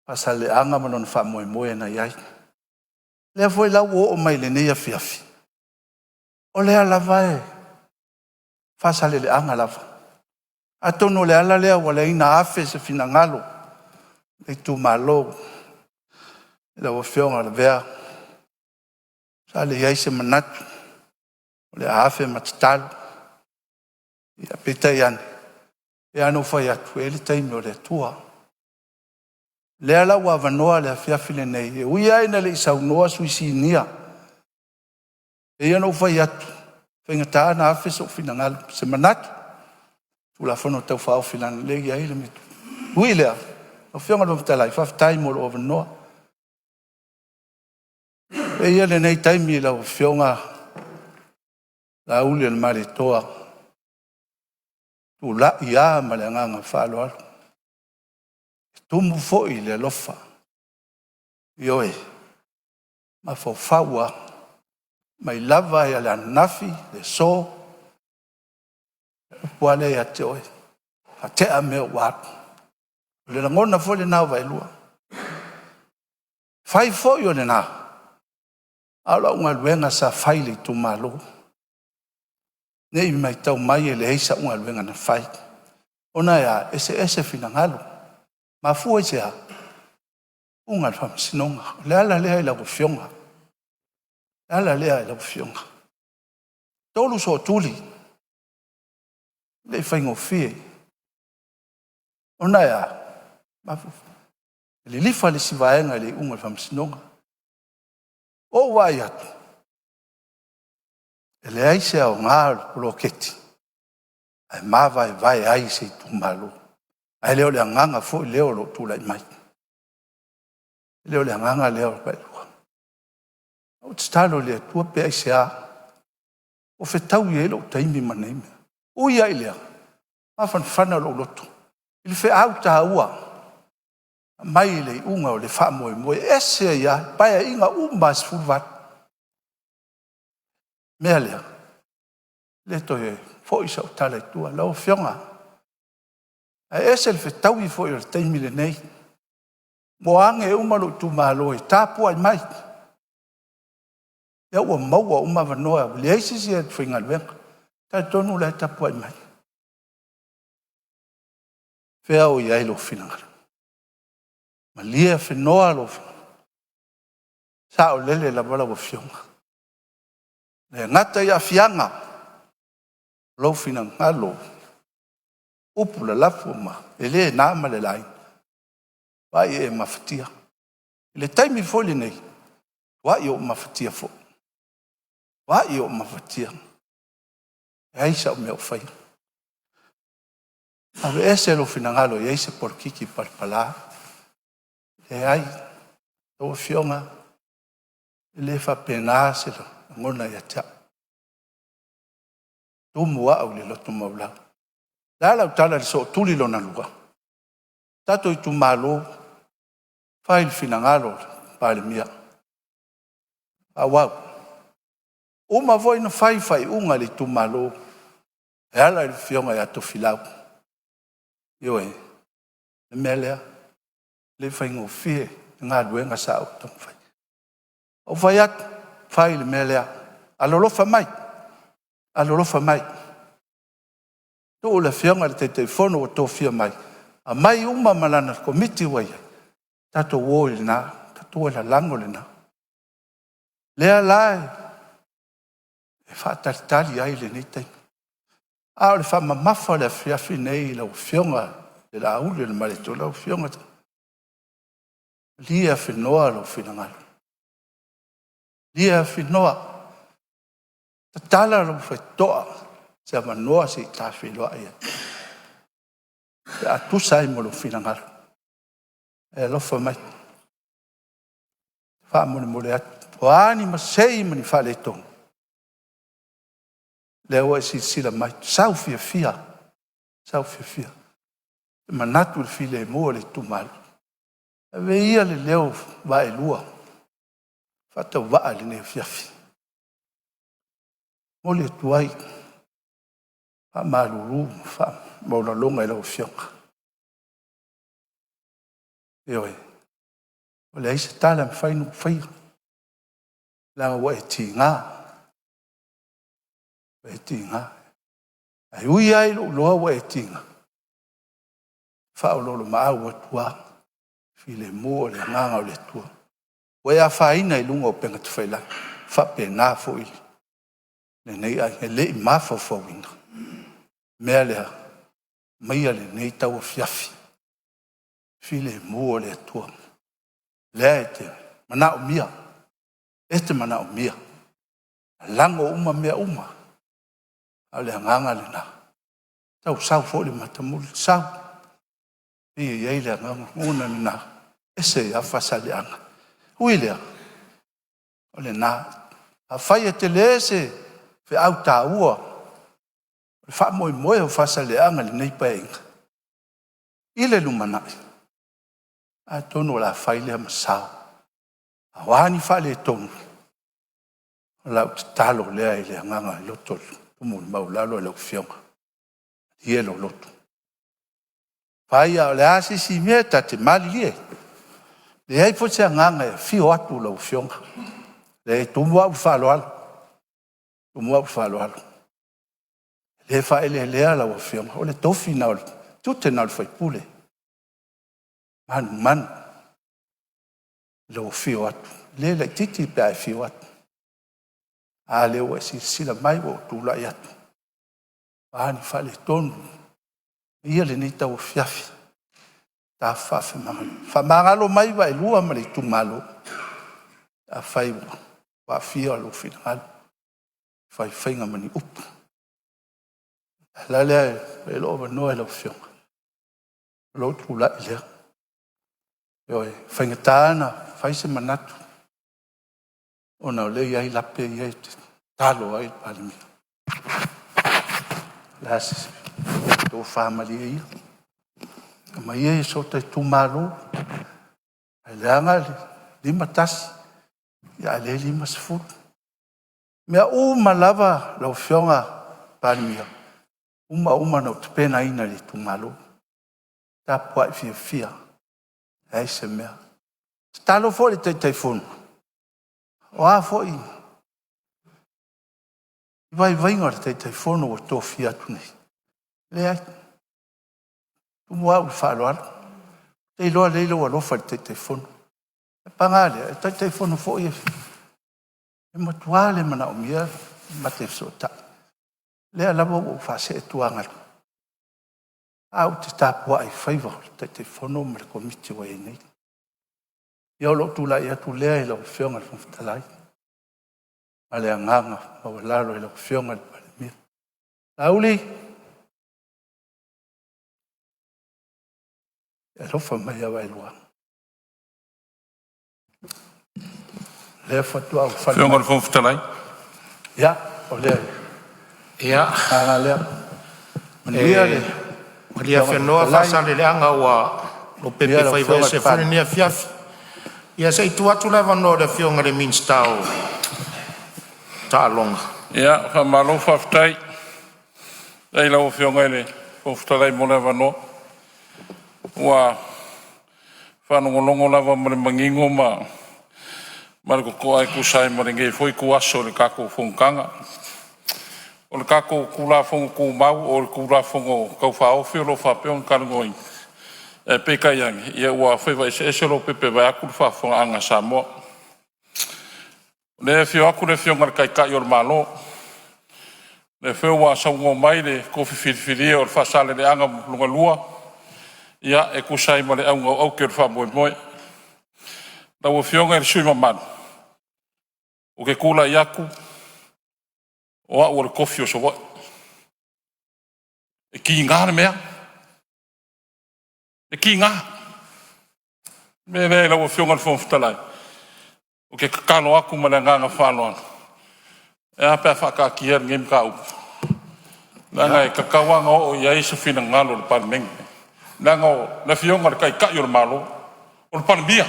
Faasaleleaga ma lona faamoemoe na i ai. O lea foi la ua oo mai lenei afiafi, o lea lava e Faasaleleaga lava. Atonu o le ala lea ua leai ona afe se finagalo o le itumalo i lau Afioga Lavea, sa leai se manatu o le a afe ma tatalo, ia peitai ane, e pei lava ona ou fai atu, e i ai le taimi o le Atua. O lea la ua avanoa le afiafi lenei, e ui lava ina le i saunoa sui sinia, e pei ona ou fai atu, e faigata ona afe sou finagalo, se manatu i le Tulafono Tau Faaofi, leaga o lea e i ai le… Ui i lea, lau Afioga i le Fofoga Fetalai, faafetai mo lou avanoa. Avea ia lenei taimi i lau Afioga Laaulialemalietoa, e tulai lava ma le agaga faaaloalo, e tumu foi i le alofa. Ioe, e mafaufau lava mai lava i le ananafi, le aso, o le upu lava lea ia te oe, faatea mea ua alu. O le lagona foi lena o Vaaelua. E fai foi o lena, a o lau galuega sa fai i le itumalo, ne i matau mai e leai sau galuega na fai. Ona e a? E eseese finagalo. Mafua i se a? Iuga a le faamasinoga. O le ala lea i lau Afioga, o le ala lea i lau Afioga. 3 sootuli, e le i faigofie. Ona e a? E lilifa le isi vaega i le iuga a le faamasinoga. Ua ou vaai atu, e leai se aoga o le poloketi ae mavaevae ai se itumalo. Ae le o le agaga foi lea o lou tulai mai. E le o le agaga lea Vaaelua. Na ou tatalo i le Atua pe aisea ua fetaui ai lou taimi ma nei mea. Ui lava i lea, mafanafana lou loto i le feau taua e aumai i le iuga o le faamoemoe. E ese ai lava Paeaiga uma lava e 18. O le mea lea, e le toe foi sau tala i tua. Lau Afioga, ae ese le fetaui foi o le taimi lenei, ua age uma lou itumalo e tapuai mai, lea ua maua uma avanoa ua leai se isi e faigaluega. E talitonu o la e tapuai mai. Fea o i ai lou finagalo? Malie afenoa lou finagalo. E saolele lava lau Afioga, e le gata i aafiaga o lou finagalo, upu lalafa ma e le na ma le laina, matuai e mafatia. I le taimi foi lenei, ua matuai ou mafatia foi, matuai ou mafatia, leai sau mea o faia. Aveese lou finagalo e i ai se polokiki palapala. Leai, lau Afioga, e le faapena se lagona ia te au. E tumu au i le loto maualalo. O le a lau tala i le sootuli lona lua? Tatou itumalo, fai le finagalo o le Palemia, faaauau. Uma foi ona fai faaiuga a le itumalo e ala i le afioga ia Tofilau. Ioe, o le mea lea, e le faigofie le galuega sa ou taumafai. Ou fai atu, fai le mea lea, alolofa mai, alolofa mai. Tuu le Afioga i le Taitaifono ua tofia mai, aumai uma ma lana Komiti ua i ai, tatou o i lena, tatou o e lalago lena. Lea la e faatalitali ai lenei taimi. A o le faamamafa o le afiafi lenei i lau Afioga Laaulialemalietoa, lau Afioga, malie afenoa lou finagalo. Ia afinoa, tatala lou faitotoa, se avanoa se i ta feiloai ai, pe a tusa ai ma lou finagalo. E alofa mai. Faamolemole atu, o a ni masei ma ni faaletonu, lea ua e silasila mai, sau fiafia, sau fiafia. E manatu i le filemu o le itumalo. Ave ia le leo vaelua faatauvaa i lenei afiafi. E momoli atu ai faamalulu ma faamaualaloga i lau Afioga. Ioe, ua leai se tala e mafai ona ou faia, leaga ua e tiga, ua e tiga. Ae ui lava i lou iloa ua e tiga, e faaoloolomaau atu lava, filemu o le agaga o le Atua. Ua e afaina i luga o upega tafailagi, e faapena foi lenei aiga, e le i mafaufauina le mea lea. Aumaia lenei tauafiafi, filemu o le Atua, lea e te manaomia, e te manaomia. Lalago uma mea uma, a o le agaga lena, tau sau foi le matamuli, sau. E pei e i ai le agaga lagona lena, e ese ai lava Faasaleleaga. Ui i lea, o lena. Afai e tele se feau taua o le faamoemoe o Faasaleleaga i lenei Paeaiga i le lumanai, atonu o le a fai lea ma sao. A o a ni faaletonu, o lau tatalo lea i le agaga loto tumu i le maualalo i lau Afioga, malie lou loto. Fai a o le a se isi mea, ta te malilie, leai foi se agaga e afio atu lau Afioga. E tumu au i le faaaloalo, tumu au i le faaaloalo. E le faaeleelea lau Afioga, o le tofi lena o le tiute lena o le faipule, manumanu i lou afio atu. E le laitiiti pe a e afio atu. A lea ua e silasila mai ua ou tulai atu, o a ni faaletonu, ia lenei tauafiafi, ta faafemagalenuu. Faamagalo mai vaelua ma le itumalo, afai ua aafia lou finagalo i faifaiga ma ni upu. O le ala lea e fai ai lou avanoa i lau Afioga, o lou tulai lea. Ioe, e faigata ona fai se manatu, ona o lea e i ai lape ia e te tatalo ai le Palemia. O le a se tofa malie ia, aumai ia i so ta itumalo, ae leaga le 51, a o lea e 50. O mea uma lava lau Afioga i le Palemia, uma uma ona ou tapenaina e le itumalo. Tapuai fiafia, leai se mea. Tatalo foi i le Taitaifono, o a foi vaivaiga o le Taitaifono ua tofia atu nei, leai, e tumu au i le faaaloalo. Ou te iloa lelei lou alofa i le Taitaifono. Ae paga lea, o le Taitaifono foi e matua le manaomia ma te fesootai. O lea lava ua ou faasee atu ae ou te tapuai i faiva o le Taitaifono ma le Komiti ua i ai nei. Ia o lou tulai atu lea i lau Afioga i le Fofoga Fetalai, ma le agaga maualalo i lau Afioga i le Palemia. Laauli, e alofa mai ia vaelua. O lea faatoa ou fali Afioga i mai. le Fofoga Fetalai. Ia, o le agaga lea. Manuia le Malie Afioga i le afenoa Fofoga Fetalai, Faasaleleaga ua manuia lopepe lau faiva Afioga i ese le foi lenei Palemia. afiafi. Ia se i tuu atu le avanoa i le Afioga i le Minisita o Taaloga. Ia, faamalo faafetai i lau Afioga i le Fofoga Fetalai mo le avanoa. Ua faalogologo lava ma le manino ma le totoa e tusa ai ma lenei foi ituaso i le tatou fonotaga. O le tatou Tulafono Tumau o le Tulafono Tau Faaofi o lo o faapea ona talanoaina, ae peitai ane, ia ua faiva eseese lopepe vaeatu le faafofogaaga a Samoa. O lea e afio atu le Afioga i le Taitai o le Malo, o lea foi ua saunoa mai le tofi filifilia o le Faasaleleaga 2 e tusa ai ma le auga o aute o le faamoemoe. Lau Afioga i le sui usufono mamalu, Ou te tulai atu o au o le tofi o Savaii. E tiga le mea, e tiga. O le mea lea lau Afioga i le Fofoga Fetalai, ou te tatalo atu ma le agaga faaaloalo, e a pe a faataatia lenei mataupu, leaga e tatau lava ona oo i ai se finagalo o le Palemene, leaga o le Afioga i le Taitai o le Malo, o le Palemia.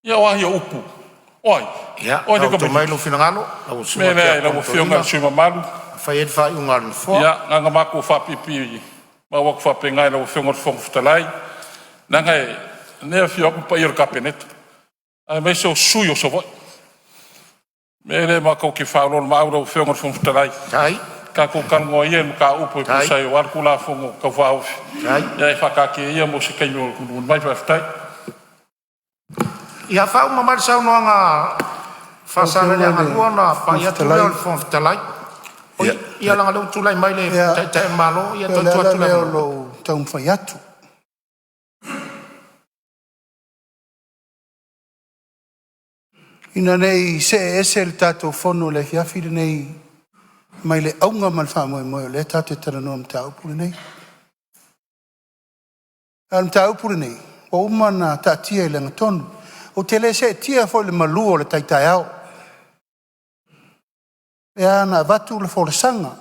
Ia o a ia upu, o ai? Ia, O ai taoto mai lou finagalo lau O le susuga mea lea lau Tiakono Afioga i Toeaina le sui usufono mamalu, e fai ai le faaiuga a le Nofoa. ia na ona matou faapipii atu faapena i lau Afioga i le Fofoga Fetalai, leaga o lea e afio atu le paia o le Kapeneta aemaise o sui usufono o Savaii. O le mea lea matou te faaoloolomaau i lau Afioga i le Fofoga Fetalai, Tai, tatou talanoa ia i mataupu e Tai. tusa ai aua le Tulafono Tau Faaofi, Tai. ae faataatia ia mo se taimi mulimuli mai. Faafetai. Ia faauma mai le saunoaga a Lau Afioga Faasaleleaga i le 2 ona Fofoga pai atu lea Fetalai, o le Fofoga Fetalai. Oi, ia leaga o lea ua tulai mai le ia, Taitai o le Malo, ia pei o toe le tuu ala atu le lea o avanoa. lou taumafai atu ina ne i see ese le tatou Fono i le afiafi lenei mai le auga ma le faamoemoe o lea tatou te talanoa i le mataupu lenei. A o le mataupu lenei, ua uma ona taatia i le agatonu. Ou te le seetia foi i le malu o le tai taeao, lea na avatu le folasaga.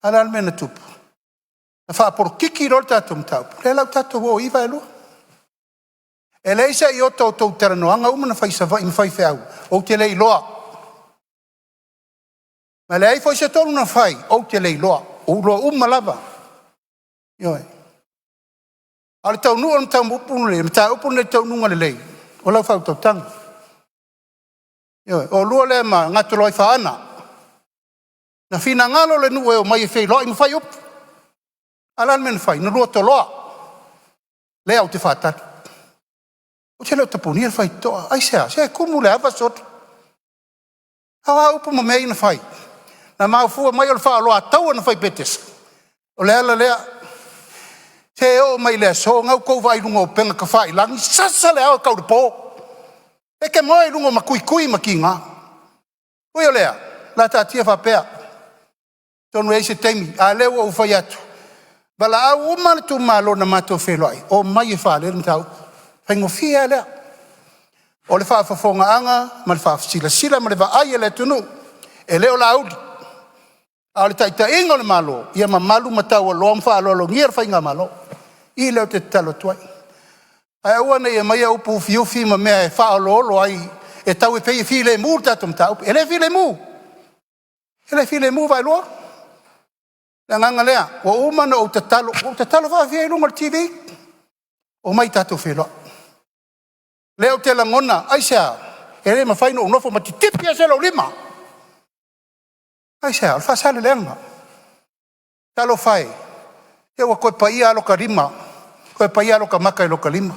A o le a le mea na tupu? Na faapolokiki loa le tatou mataupu, lea la ua tatou o i i Vaelua. E leai se iota o outou talanoaga uma na fai i Savaii ma faifeau, ou te le iloa. Na leai foi se tonu na fai, ou te le iloa. Ua ou iloa uma lava. Ioe. A o le taunuuga o le mataupu lenei i le taunuuga lelei, o lau faautautaga. Ioe. O oulua lea ma Gatoloaifaana, na finagalo le nuu e omai e feiloai ma fai upu. A o le a le mea na fai? Na lua toloa. Lea ou te faatali. Ou te le o tapunia le faitotoa. Aisea? Se e tumu i le ava soli. A o a upu ma mea ia na fai? Na mafua mai o le faaoloataua na fai i Petesa? O le ala lea. Se e oo mai i le aso, o lena ua outou vaai i luga o upega tafailagi, sasa le ao e tau i le po. E te moe i luga o matuitui ma tiga. Ui o lea, o le a taatia faapea, atonu e i ai se taimi, a o lea ua ou fai atu, valaau uma le itumalo na matou feiloai, omai e faalele le mataupu. E faigofie lava lea. O le faafofogaaga ma le faasilasila ma le vaai a le atunuu, e le o Laauli, a o le taitaiga o le Malo, ia mamalu ma taualoa ma faaaloalogia le faigamalo. I lea ou te tatalo atu ai, ae aua ne i aumaia upu ufiufi ma mea e faaoloolo ai e tau e pei e filemu le tatou mataupu. E le filemu, e le filemu Vaaelua. O le agaga lea, ua uma ona ou tatalo, ua ou tatalo faafia i luga o le TV, omai tatou feiloai. O lea ou te lagona, aisea? E le mafai ona ou nofo ma titipi ese lou lima. Aisea? O le Faasaleleaga. Talofa e, se ua toe paia lava lo ta lima, toe paia lava lo ta mata i lo ta lima,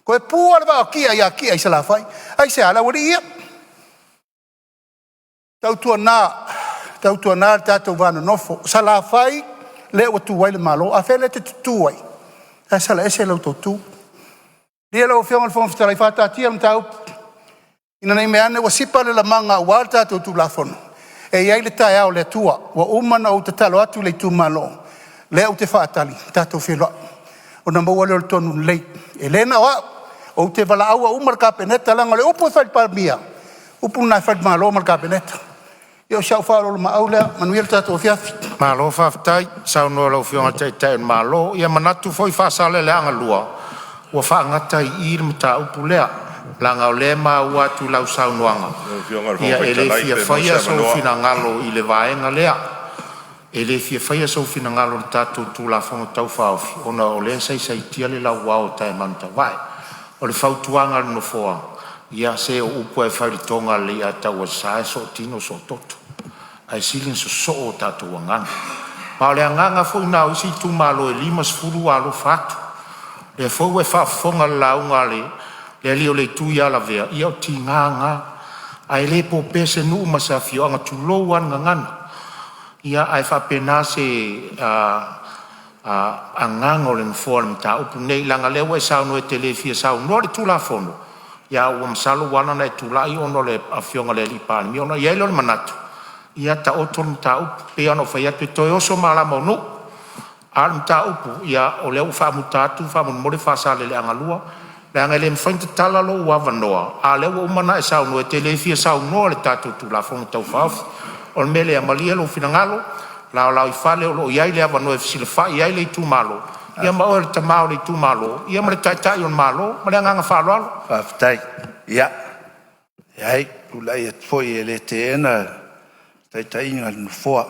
toe pu lava le vaa o Tia ia Tia i Salafai. Aisea? O le aualii ia. Tautuana, tautuana le tatou va nonofo, o Salafai lea ua tu ai le Malo. A fea lea e te tutu ai? Ae salaese le tou tu. Malie lau Afioga i le Fofoga Fetalai, faataatia le mataupu, ina ne i meaane ua sipa le lamaga aua le tatou Tulafono, e i ai le taeao o le Atua. Ua uma ona ou tatalo atu i le itumalo, lea ou te faatali tatou te feiloai ona maua lea o le tonu lelei. E le na o au, ou te valaauina uma le Kapeneta leaga o le upu e fai i le Palemia, o upu na e fai i le Malo ma le Kapeneta. Ia o si au faaoloolomaau lea. Manuia le tatou afiafi. Malo faafetai saunoa i lau Afioga i le Taitai o le Malo. Ia manatu foi Faasaleleaga 2 ua faagata ai i i le mataupu lea, leaga o lea e maua atu i lau saunoaga, Lau Afioga i le ia Fofoga e le Fetalai fia pe maua se faia sou avanoa. finagalo i le vaega lea. E le fia faia sou finagalo i le tatou Tulafono Tau Faaofi ona o lea e saisaitia le lauao a Taemaru Tavae. O le fautuaga a le Nofoa, ia se o upu lava e fai i le toga a le Leiataualesa e sootino soototo, ae sili ona sosoo a tatou gagana. Ma o le agaga foi lena o isi itumalo e 50 ua alofa atu. O lea foi ua e faafofoga i le lauga a le alii o le itu ia Lavea, ia o tiga lava na, ae le po se nuu ma se afioaga, tulou lava le gagana. Ia ae faapena se agaga o le Nofoa i le mataupu lenei, leaga o lea ua e saunoa e te le fia saunoa i le Tulafono, Ia ua masalo ua ala ona e tulai ona o le afioga i le Palemia, ona i ai lea o le manatu ia taoto le mataupu. E pei lava ona ou fai atu, e toe oso malama o Nuu, a o le mataupu o lea ua faamuta atu faamolemole Faasaleleaga 2, leaga e le mafai ona tatala lou avanoa a o lea ua uma ona e saunoa e te le fia saunoa i le tatou Tulafono Tau Faaofi. O le mea lea, malie lou finagalo laolao ifale o lo o i ai le avanoa e fesilafai ai le itumalo, ia ma oe o le tama o le itumalo ma le taitai o le Malo. Ma le agaga faaaloalo. Faafetai. Ia, e leai, e tulai atu foi e le teena le taitaiga a le Nofoa.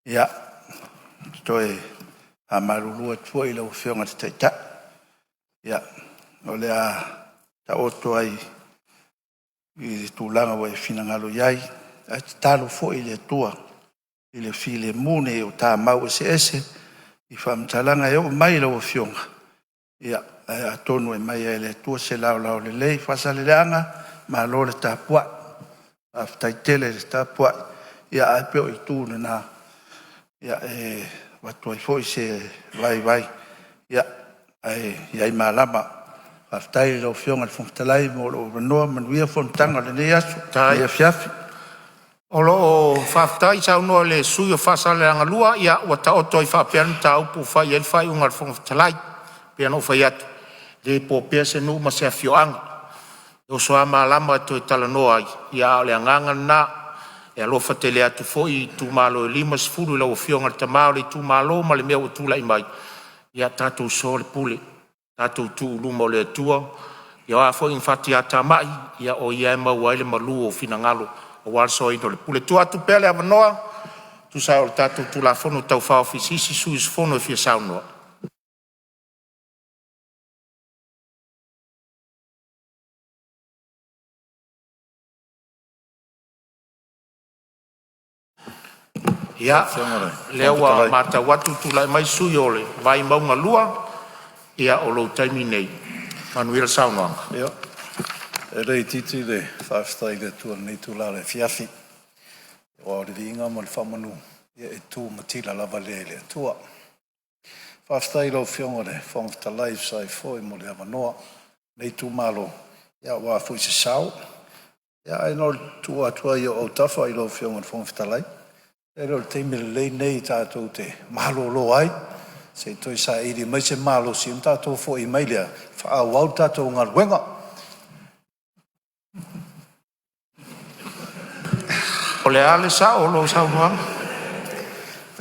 Ia, ou te toe faamalulu atu foi i lau Afioga i le Taitai, ia, o le a taoto ai i le tulaga ua e finagalo i ai, ae tatalo foi i le Atua i le filemu, ne i o ta mau eseese i faamatalaga e oo mai i lau Afioga, ae atonu e aumai lava e le Atua se laolao lelei. Faasaleleaga, malo le tapuai, faafetai tele le tapuai, ae pei o itu na e avatu ai foi se vaivai ae i ai malama. Faafetai i lau Afioga i le Fofoga Fetalai mo lou avanoa. Manuia fonotaga o lenei aso ma lenei afiafi. O lo o faafetai saunoa i le sui usufono mo Faasaleleaga 2, ia ua taoto ai faapea le mataupu ua fai i ai le faaiuga a le Fofoga Fetalai. E pei ona ou fai atu, e le po pea se nuu ma se afioaga, e oso a malama e toe talanoa ai, a o le agaga lena. E alofa tele atu foi i itumalo e 50 i lau afioga i le tama o le itumalo ma le mea ua tulai mai, ia tatou soa le pule, tatou tuu i luma o le Atua. Ia o a foi ni fatiatamai, ia o Ia lava e maua ai le malu o finagalo aua le soaina o le pule. E tuu atu pea le avanoa e tusa ai o le tatou Tulafono Tau Faaofi i se isi sui usufono e fia saunoa. Ia, o lea ua matau atu ua tulai mai le sui usufono mo Vaimauga 2. Ia, o lou taimi lenei, manuia le saunoaga. Ia, e le itiiti le faafetai i le Atua i lenei itula afiafi, aua o le viiga ma le faamanu e tumatila lava lea i le Atua. Faafetai i lau Afioga i le Fofoga Fetalai e tusa ai foi mo le avanoa o lenei itumalo aua foi se sao. Ae na ona tuu atu lava i ou autafa i lau Afioga i le Fofoga Fetalai, pe le o le taimi lelei lenei tatou te malolo ai se i toe saili mai se malosi ona tatou foi mai lea e faaauau le tatou galuega. O le a le sao o lau saunoaga?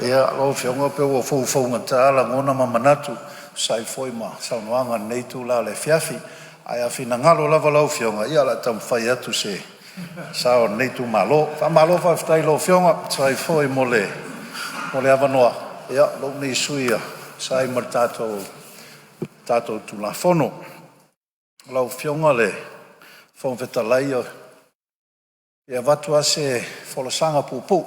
Ia, lau Afioga pei ua foufougata lagona ma manatu e tusa ai foi ma saunoaga i lenei itula o le afiafi. Ae a finagalo lava lau Afioga, ia o le a taumafai atu se sao o lenei itumalo. Faamalo faafetai i lau Afioga e tusa ai foi mo le avanoa o lou nei sui usufono e tusa ai ma le tatou Tulafono. Lau Afioga i le Fofoga Fetalai, e avatu lava se folasaga puupuu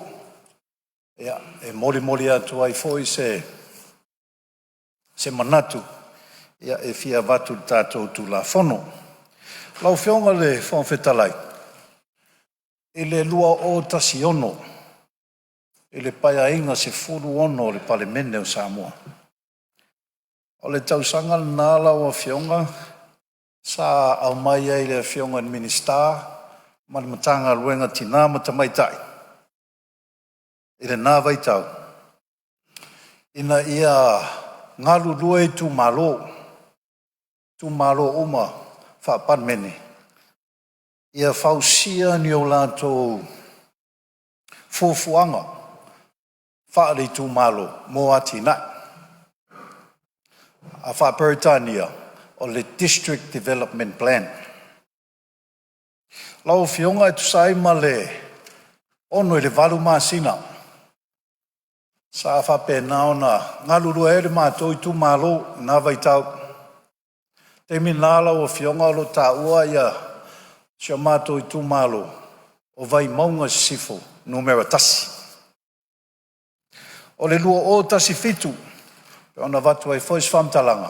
e molimoli atu ai foi se manatu e fia avatu i le tatou Tulafono. Lau Afioga i le Fofoga Fetalai, i le 2016 i le Paeaiga XVI o le Palemene o Samoa, o le tausaga lena lau Afioga sa aumai ai i le Afioga i le Minisita ma le Matagaluega o Tina ma Tamaitai i lena vaitau ina ia galulue itumalo, itumalo uma faa-Palemene, ia fausia ni o latou fuafuaga faale-itumalo mo atinae. A faa-Peretania o le District Development Plan. Lau Afioga e tusa ai ma le 6 i le 8 masina sa faapena ona galulue ai le matou itumalo i lena vaitau. O le taimi lena lau Afioga o lo o taua si o matou itumalo o Vaimauga Sisifo Nu.1. O le 2017 e pei ona avatu ai foi se faamatalaga,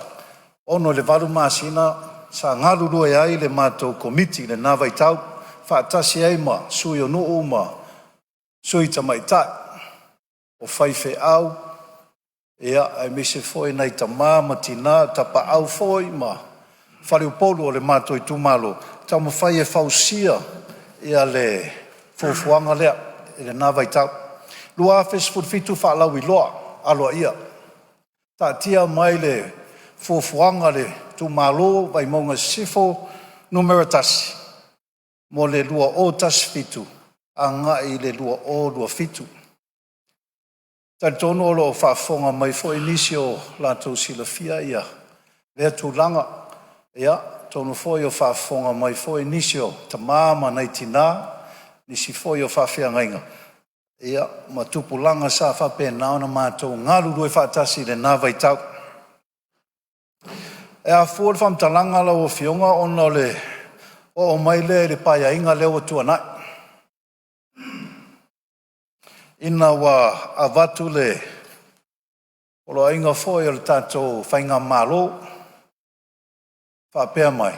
6 i le 8 masina sa galulue ai le matou Komiti i lena vaitau faatasi ai ma sui o nuu ma sui tamaitai, o faifeau aemaise foi nai tama ma tina, o tapaau foi ma faleupolu o le matou itumalo, taumafai e fausia le fuafuaga lea i lena vaitau. 2017 faalauiloa aloaia, taatia mai le fuafuaga a le itumalo Vaimauga Sisifo Nu.1 mo le 2017 agai le 2027. Talitonu o lo o faafofoga mai foi nisi o latou silafia ia lea tulaga. Ia, atonu foi o faafofoga mai foi nisi o tama ma nai tina, nisi foi o faafeagaiga ma tupulaga sa faapena ona matou galulue faatasi i lena vaitau. E afua le faamatalaga lau Afioga ona o le oo mai lea i le Paeaiga lea ua tuanai, ina ua avatu le poloaiga foi o le tatou Faigamalo faapea mai,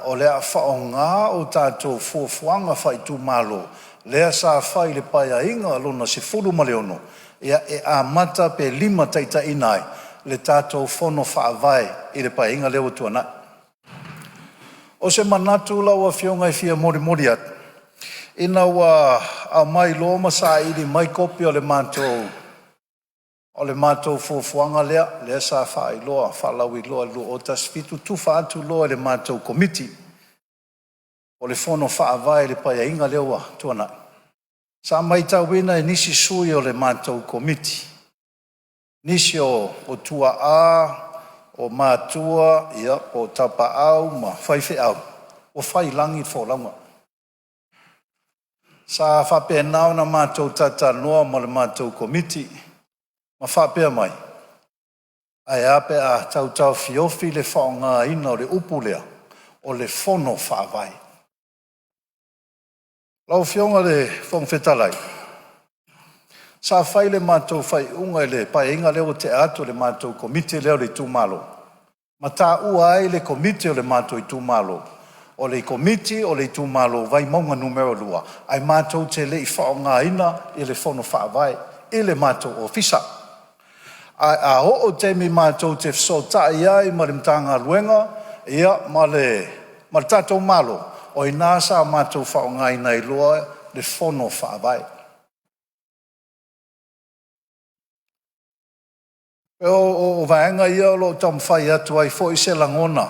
o le a faaaoga o tatou fuafuaga faaitumalo lea sa fai i le Paeaiga Lona XVI e amata pe limataitaiina ai le tatou Fono Faavae i le Paeaiga lea ua tuanai. O se manatu lau Afioga e fia molimoli atu, ina ua aumai loa ma saili mai kopi o le matou fuafuaga lea sa faailoa faalauiloa i le 2017, tufa atu loa i le matou Komiti o le Fono Faavae i le Paeaiga lea ua tuanai, sa matauina e nisi sui o le matou Komiti, nisi o tuaa, o matua, o tapaau ma faifeau, ua faiilagi le folauga. Sa faapena ona matou talatalanoa ma le matou Komiti ma faapea mai, ae a pe a tau taofiofi le faaaogaina o le upu lea o le Fono Faavae. Lau Afioga i le Fofoga Fetalai, sa fai le matou faaiuga i le Paeaiga lea ua tea atu i le matou Komiti lea o le itumalo, ma taua ai le Komiti o le matou itumalo o le Komiti o le Itumalo Vaimauga 2, ae matou te le i faaaogaina le Fono Faavae i le matou ofisa. Ae a oo i le taimi matou te fesootai ai ma le Matagaluega ma le tatou Malo, o i ina sa matou faaaogaina ai loa le Fono Faavae. O vaega ia o lo o taumafai atu ai foi se lagona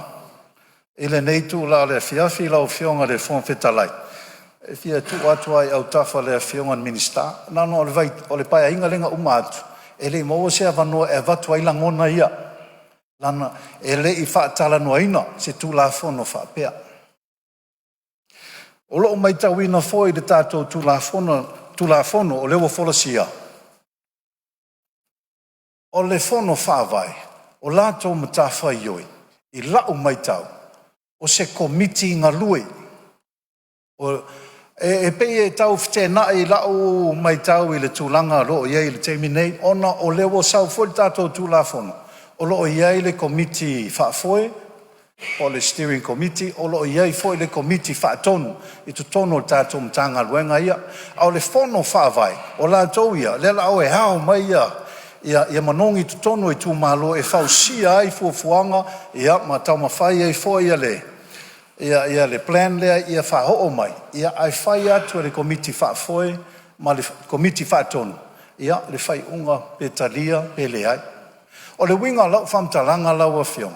i lenei itula o le afiafi lau Afioga i le Fofoga Fetalai, e fia tuu atu lava i autafa o le Afioga i le Minisita. Leaga o le Paeaiga lea na uma atu e le i maua se avanoa e avatu ai lagona ia, leaga e le i faatalanoaina se Tulafono faapea. O lo o matauina foi i le tatou Tulafono o lea ua folasia, o le Fono Faavae, o latou matafaioi i lau matau, o se Komiti galue. E pei e tau feteenai i lau matau i le tulaga o lo o i ai i le taimi nei, ona o lea ua sau foi le tatou Tulafono o lo o i ai le Komiti Faafoe po o le Steering Committee, o lo o i ai foi le Komiti Faatonu i totonu o tatou Matagaluega ia. A o le Fono Faavae, o latou ia lea o le a o e ao mai manogi i totonu o itumalo e fausia ai fuafuaga ma taumafai ai foi le plan lea ia faaoo mai, ae fai atu e le Komiti Faafoe ma le Komiti Faatonu le faaiuga pe talia pe leai. O le uiga o lau faamatalaga lau Afioga,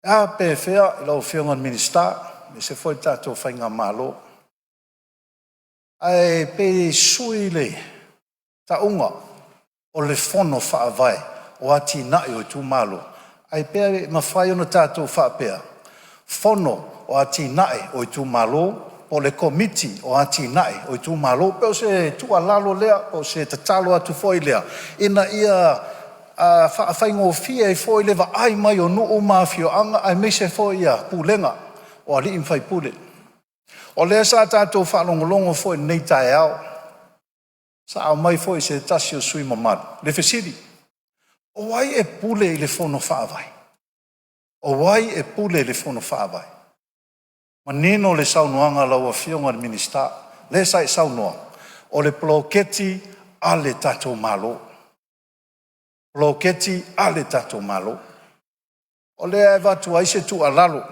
e a pe afea lau Afioga i le Minisita aemaise foi le tatou faigamalo, ae pei e sui le tauga o le Fono Faavae o Atinae o Itumalo, ae pe mafai ona tatou faapea, Fono o Atinae o Itumalo po o le Komiti o Atinae o Itumalo. E pei o se tuualalo lea, po o se tatalo atu foi lea ina ia faafaigofie ai foi le vaai mai o nuu ma afioaga aemaise foi pulega o alii ma faipule. O lea sa tatou faalogologo foi i lenei taeao, sa aumai foi e se tasi o sui usufono mamalu le fesili, o ai e pule i le Fono Faavae? O ai e pule i le Fono Faavae? Manino le saunoaga a lau Afioga i le Minisita, lea sa e saunoa, o le poloketi a le tatou Malo, poloketi a le tatou Malo. O lea e avatu ai se tuualalo e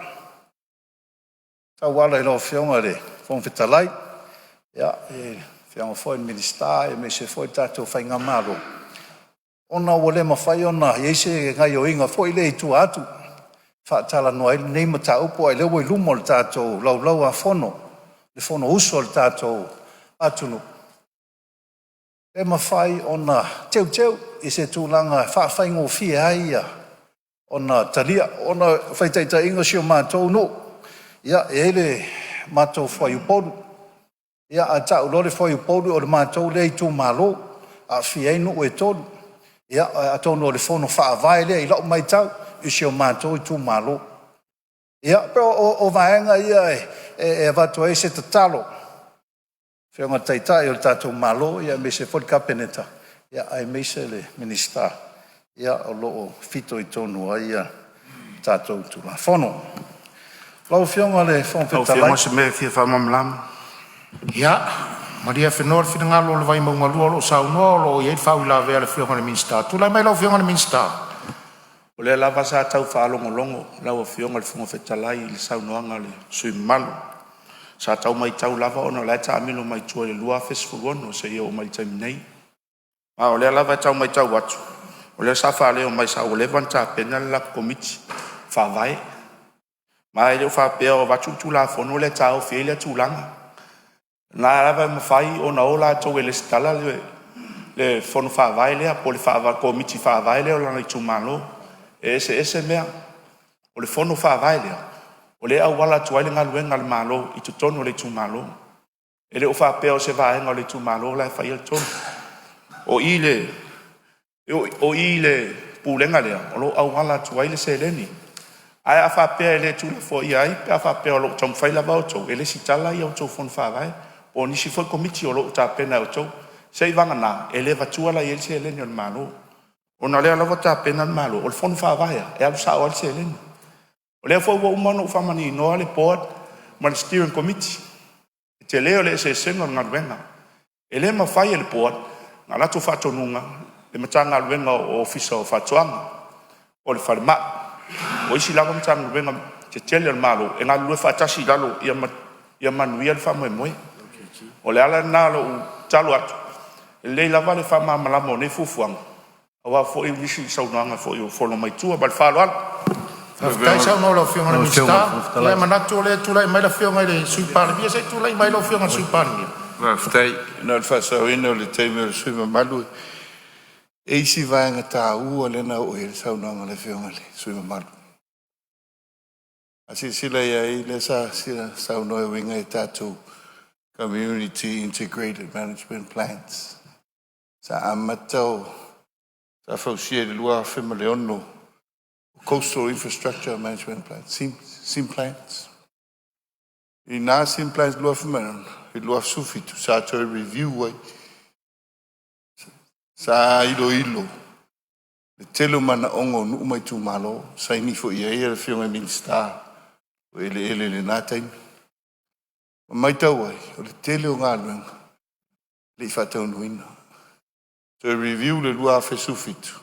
tauala i lau Afioga i le Fofoga Fetalai, le Afioga foi i le Minisita aemaise foi le tatou faigamalo, ona ua le mafai ona i ai se gaoioiga foi lea i tua atu e faatalanoa ai lenei mataupu, a o lea ua i luma o le tatou Laulau-a-Fono le Fonousu a le tatou atunuu, pe mafai ona teuteu i se tulaga e faafaigofie ai ona talia. Ona o le faitaitaiga o si o matou nuu, ia, e i ai le matou fuaiupolu. Ia a tau loa le fuaiupolu o le matou lea itumalo, e aafia ai nuu e 3. Ia atonu o le fono faavae lea i lau matau i si o matou itumalo. Ia pei o vaega ia e avatu ai se tatalo i lau Afioga i le Taitai o le tatou Malo aemaise foi le Kapeneta aemaise le Minisita o lo o fitoitonu ai le tatou Tulafono. Lau Afioga i le Fofoga Lau Fetalai, Afioga o se mea e fia faamalamalama. Ia malie le finagalo o le Vaimauga 2 o lo o saunoa, o lo o i ai le faauilavea a le Afioga i le Minisita. Tulai mai lau Afioga i le Minisita. O lea lava sa tau faalogologo lau Afioga i le Fofoga Fetalai i le saunoaga a le sui usufono mamalu. Sa tau matau lava ona o la e taamilo mai tua i le 2016 seia oo mai i le taimi nei. A o lea lava e tau matau atu, o lea sa faaleo mai sa ua leva ona tapena le latou Komiti Faavae. Ma e le o faapea o avatu le Tulafono lea e taofi ai lea tulaga. O lena lava e mafai ona o latou e resitala le fono faavae lea po o le komiti faavae lea o lona itumalo. E eseese mea. O le fono faavae lea o lea e auala atu ai le galuega a le Malo i totonu o le itumalo. E le o faapea o se vaega o le itumalo la e faia le tonu. O i i le pulega lea o lo o auala atu ai le seleni. Ae a faapea e le tuulafoaia ai pe a faapea o lo o taumafai lava outou e resitala a outou fono faavae po o nisi foi komiti o lo o tapena e outou, seiavagana e le avatua la i ai le seleni a le Malo, ona o lea la ua tapena le Malo. O le fono faavae lava e alu sao lava le seleni. O lea foi ua uma ona ou faamaninoa le Board ma le Steering Committee, le tele o le eseesega o le galuega. E le mafai e le Board ona latou faatonuina le Matagaluega o Ofisa o Faatoaga o le Falemai, o isi lava Matagaluega tetele a le Malo e galulue faatasi i lalo ia manuia le faamoemoe. O le ala lena o lou tatalo atu, e lelei lava le faamalamalama o nei fuafuaga aua foi nisi o saunoaga foi ua folo mai tua. Ma le faaaloalo. Faafetai saunoa i lau Afioga i le Lau Afioga i le Minisita. Fofoga Ia Fetalai. manatu o lea e tulai mai le Afioga i le Sui Palemia. Se i tulai mai lau Afioga i le Sui Palemia. Faafetai. Na o le faasaoina o le taimi o le sui usufono mamalu, e i ai si vaega taua lea na oo i ai le saunoaga a le Afioga i le sui usufono mamalu. A silasila i ai lea sa saunoa e uiga i tatou Community Integrated Management Plans. Sa amata o sa fausia i le 2006 Coastal Infrastructure Management Plan, SIM Plans. I na SIM Plans 2006 i le 2017 sa toe review ai, sa iloilo le tele o manaoga o nuu ma itumalo, saini foi i ai le afioga i le Minisita o Eleele i lena taimi. Ma matau ai, o le tele o galuega e le i faataunuuina. Toe review i le 2017,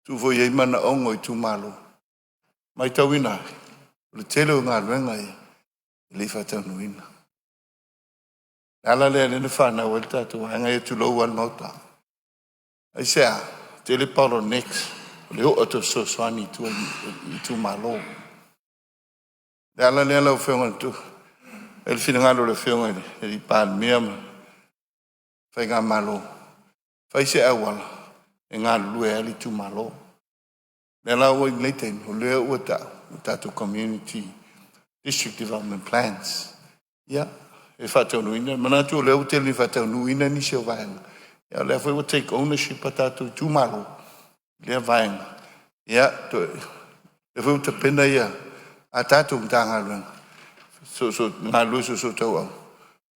tuu foi i ai manaoga o itumalo, matauina ai, o le tele o galuega ia e le i faataunuuina. O le ala lea lea na fanau ai le tatou vaega ia, tulou lava le Maota. Aisea? Tele bottlenecks o le oo atu o fesoasoani i tua i itumalo. O le ala lea lau Afioga i le finagalo o le Afioga i le Palemia ma le Faigamalo, fai se auala e galulue ai le itumalo. O lea la ua i lenei taimi, o lea ua tau o tatou Community District Development Plans, ia, e faataunuuina. E manatu o lea ua tele ina faataunuuina nisi o vaega, a o lea foi ua take ownership a tatou itumalo i lea vaega. Ia, o lea foi ua tapena a tatou Matagaluega e galulue soosootauau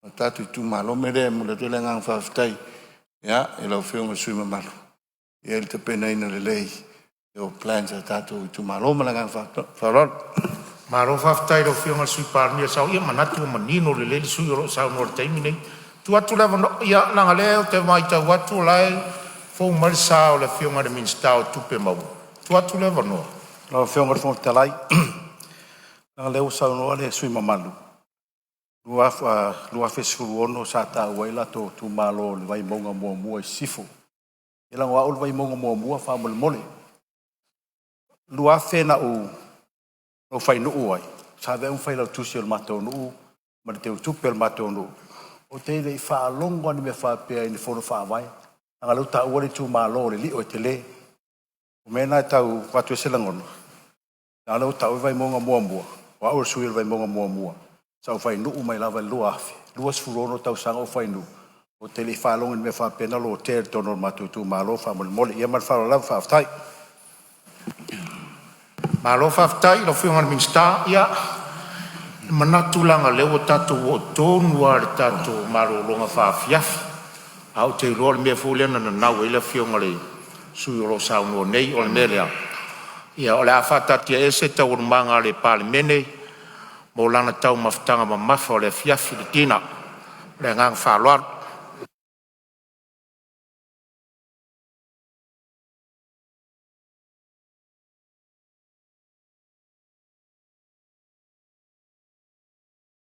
ma tatou itumalo. O le mea lea e momoli atu ai le agaga faafetai i lau Afioga i le sui usufono mamalu i le tapenaina lelei o plans a tatou itumalo. Ma le agaga faaaloalo. Malo faafetai i lau Afioga i le Sui Palemia. Ia manatu ua manino lelei le sui usufono o lo o saunoa i le taimi lenei. Tuu atu le avanoa, ia leaga o lea ou te matau atu o la e fou mai le sa o le Afioga i le Minisita o Tupe Maua. Tuu atu le avanoa Lau Afioga i le Fofoga Fetalai, leaga o lea ua saunoa le sui usufono mamalu, 2016 sa taua ai latou itumalo o le Vaimauga 1 i sisifo. Ia leaga o au le Vaimauga 1 faamolemole. 2000 na ou fainuu ai, sa avea au ma failautusi o le matou nuu ma le teutupe o le matou nuu. Ou te le i faalogo lava i ni mea faapea i ni fono faavae, leaga o lea ua taua le itumalo o le lio e tele. O le mea lena e tau avatu ai se lagona, leaga o lea ua taua le Vaimauga 1, o au o le sui o le Vaimauga 1, sa ou fainuu mai lava i le 2000, 26 tausaga o ou fainuu, ou te le i faalogo i ni mea faapea na lotea i totonu o le matou itumalo faamolemole. Ia ma le faaaloalo lava, faafetai. Malo faafetai i lau Afioga i le Minisita. Ia, e manatu leaga o lea ua tatou oo tonu lava i le tatou malologa faaafiafi, ae ou te iloa o le mea foi lea na nanau ai le afioga i le sui usufono o lo o saunoa nei. O le mea lea, ia o le a faataatiaese Taualumaga a le Palemene mo lana taumafataga mamafa o le afiafi, le dinner. Ma le agaga faaaloalo.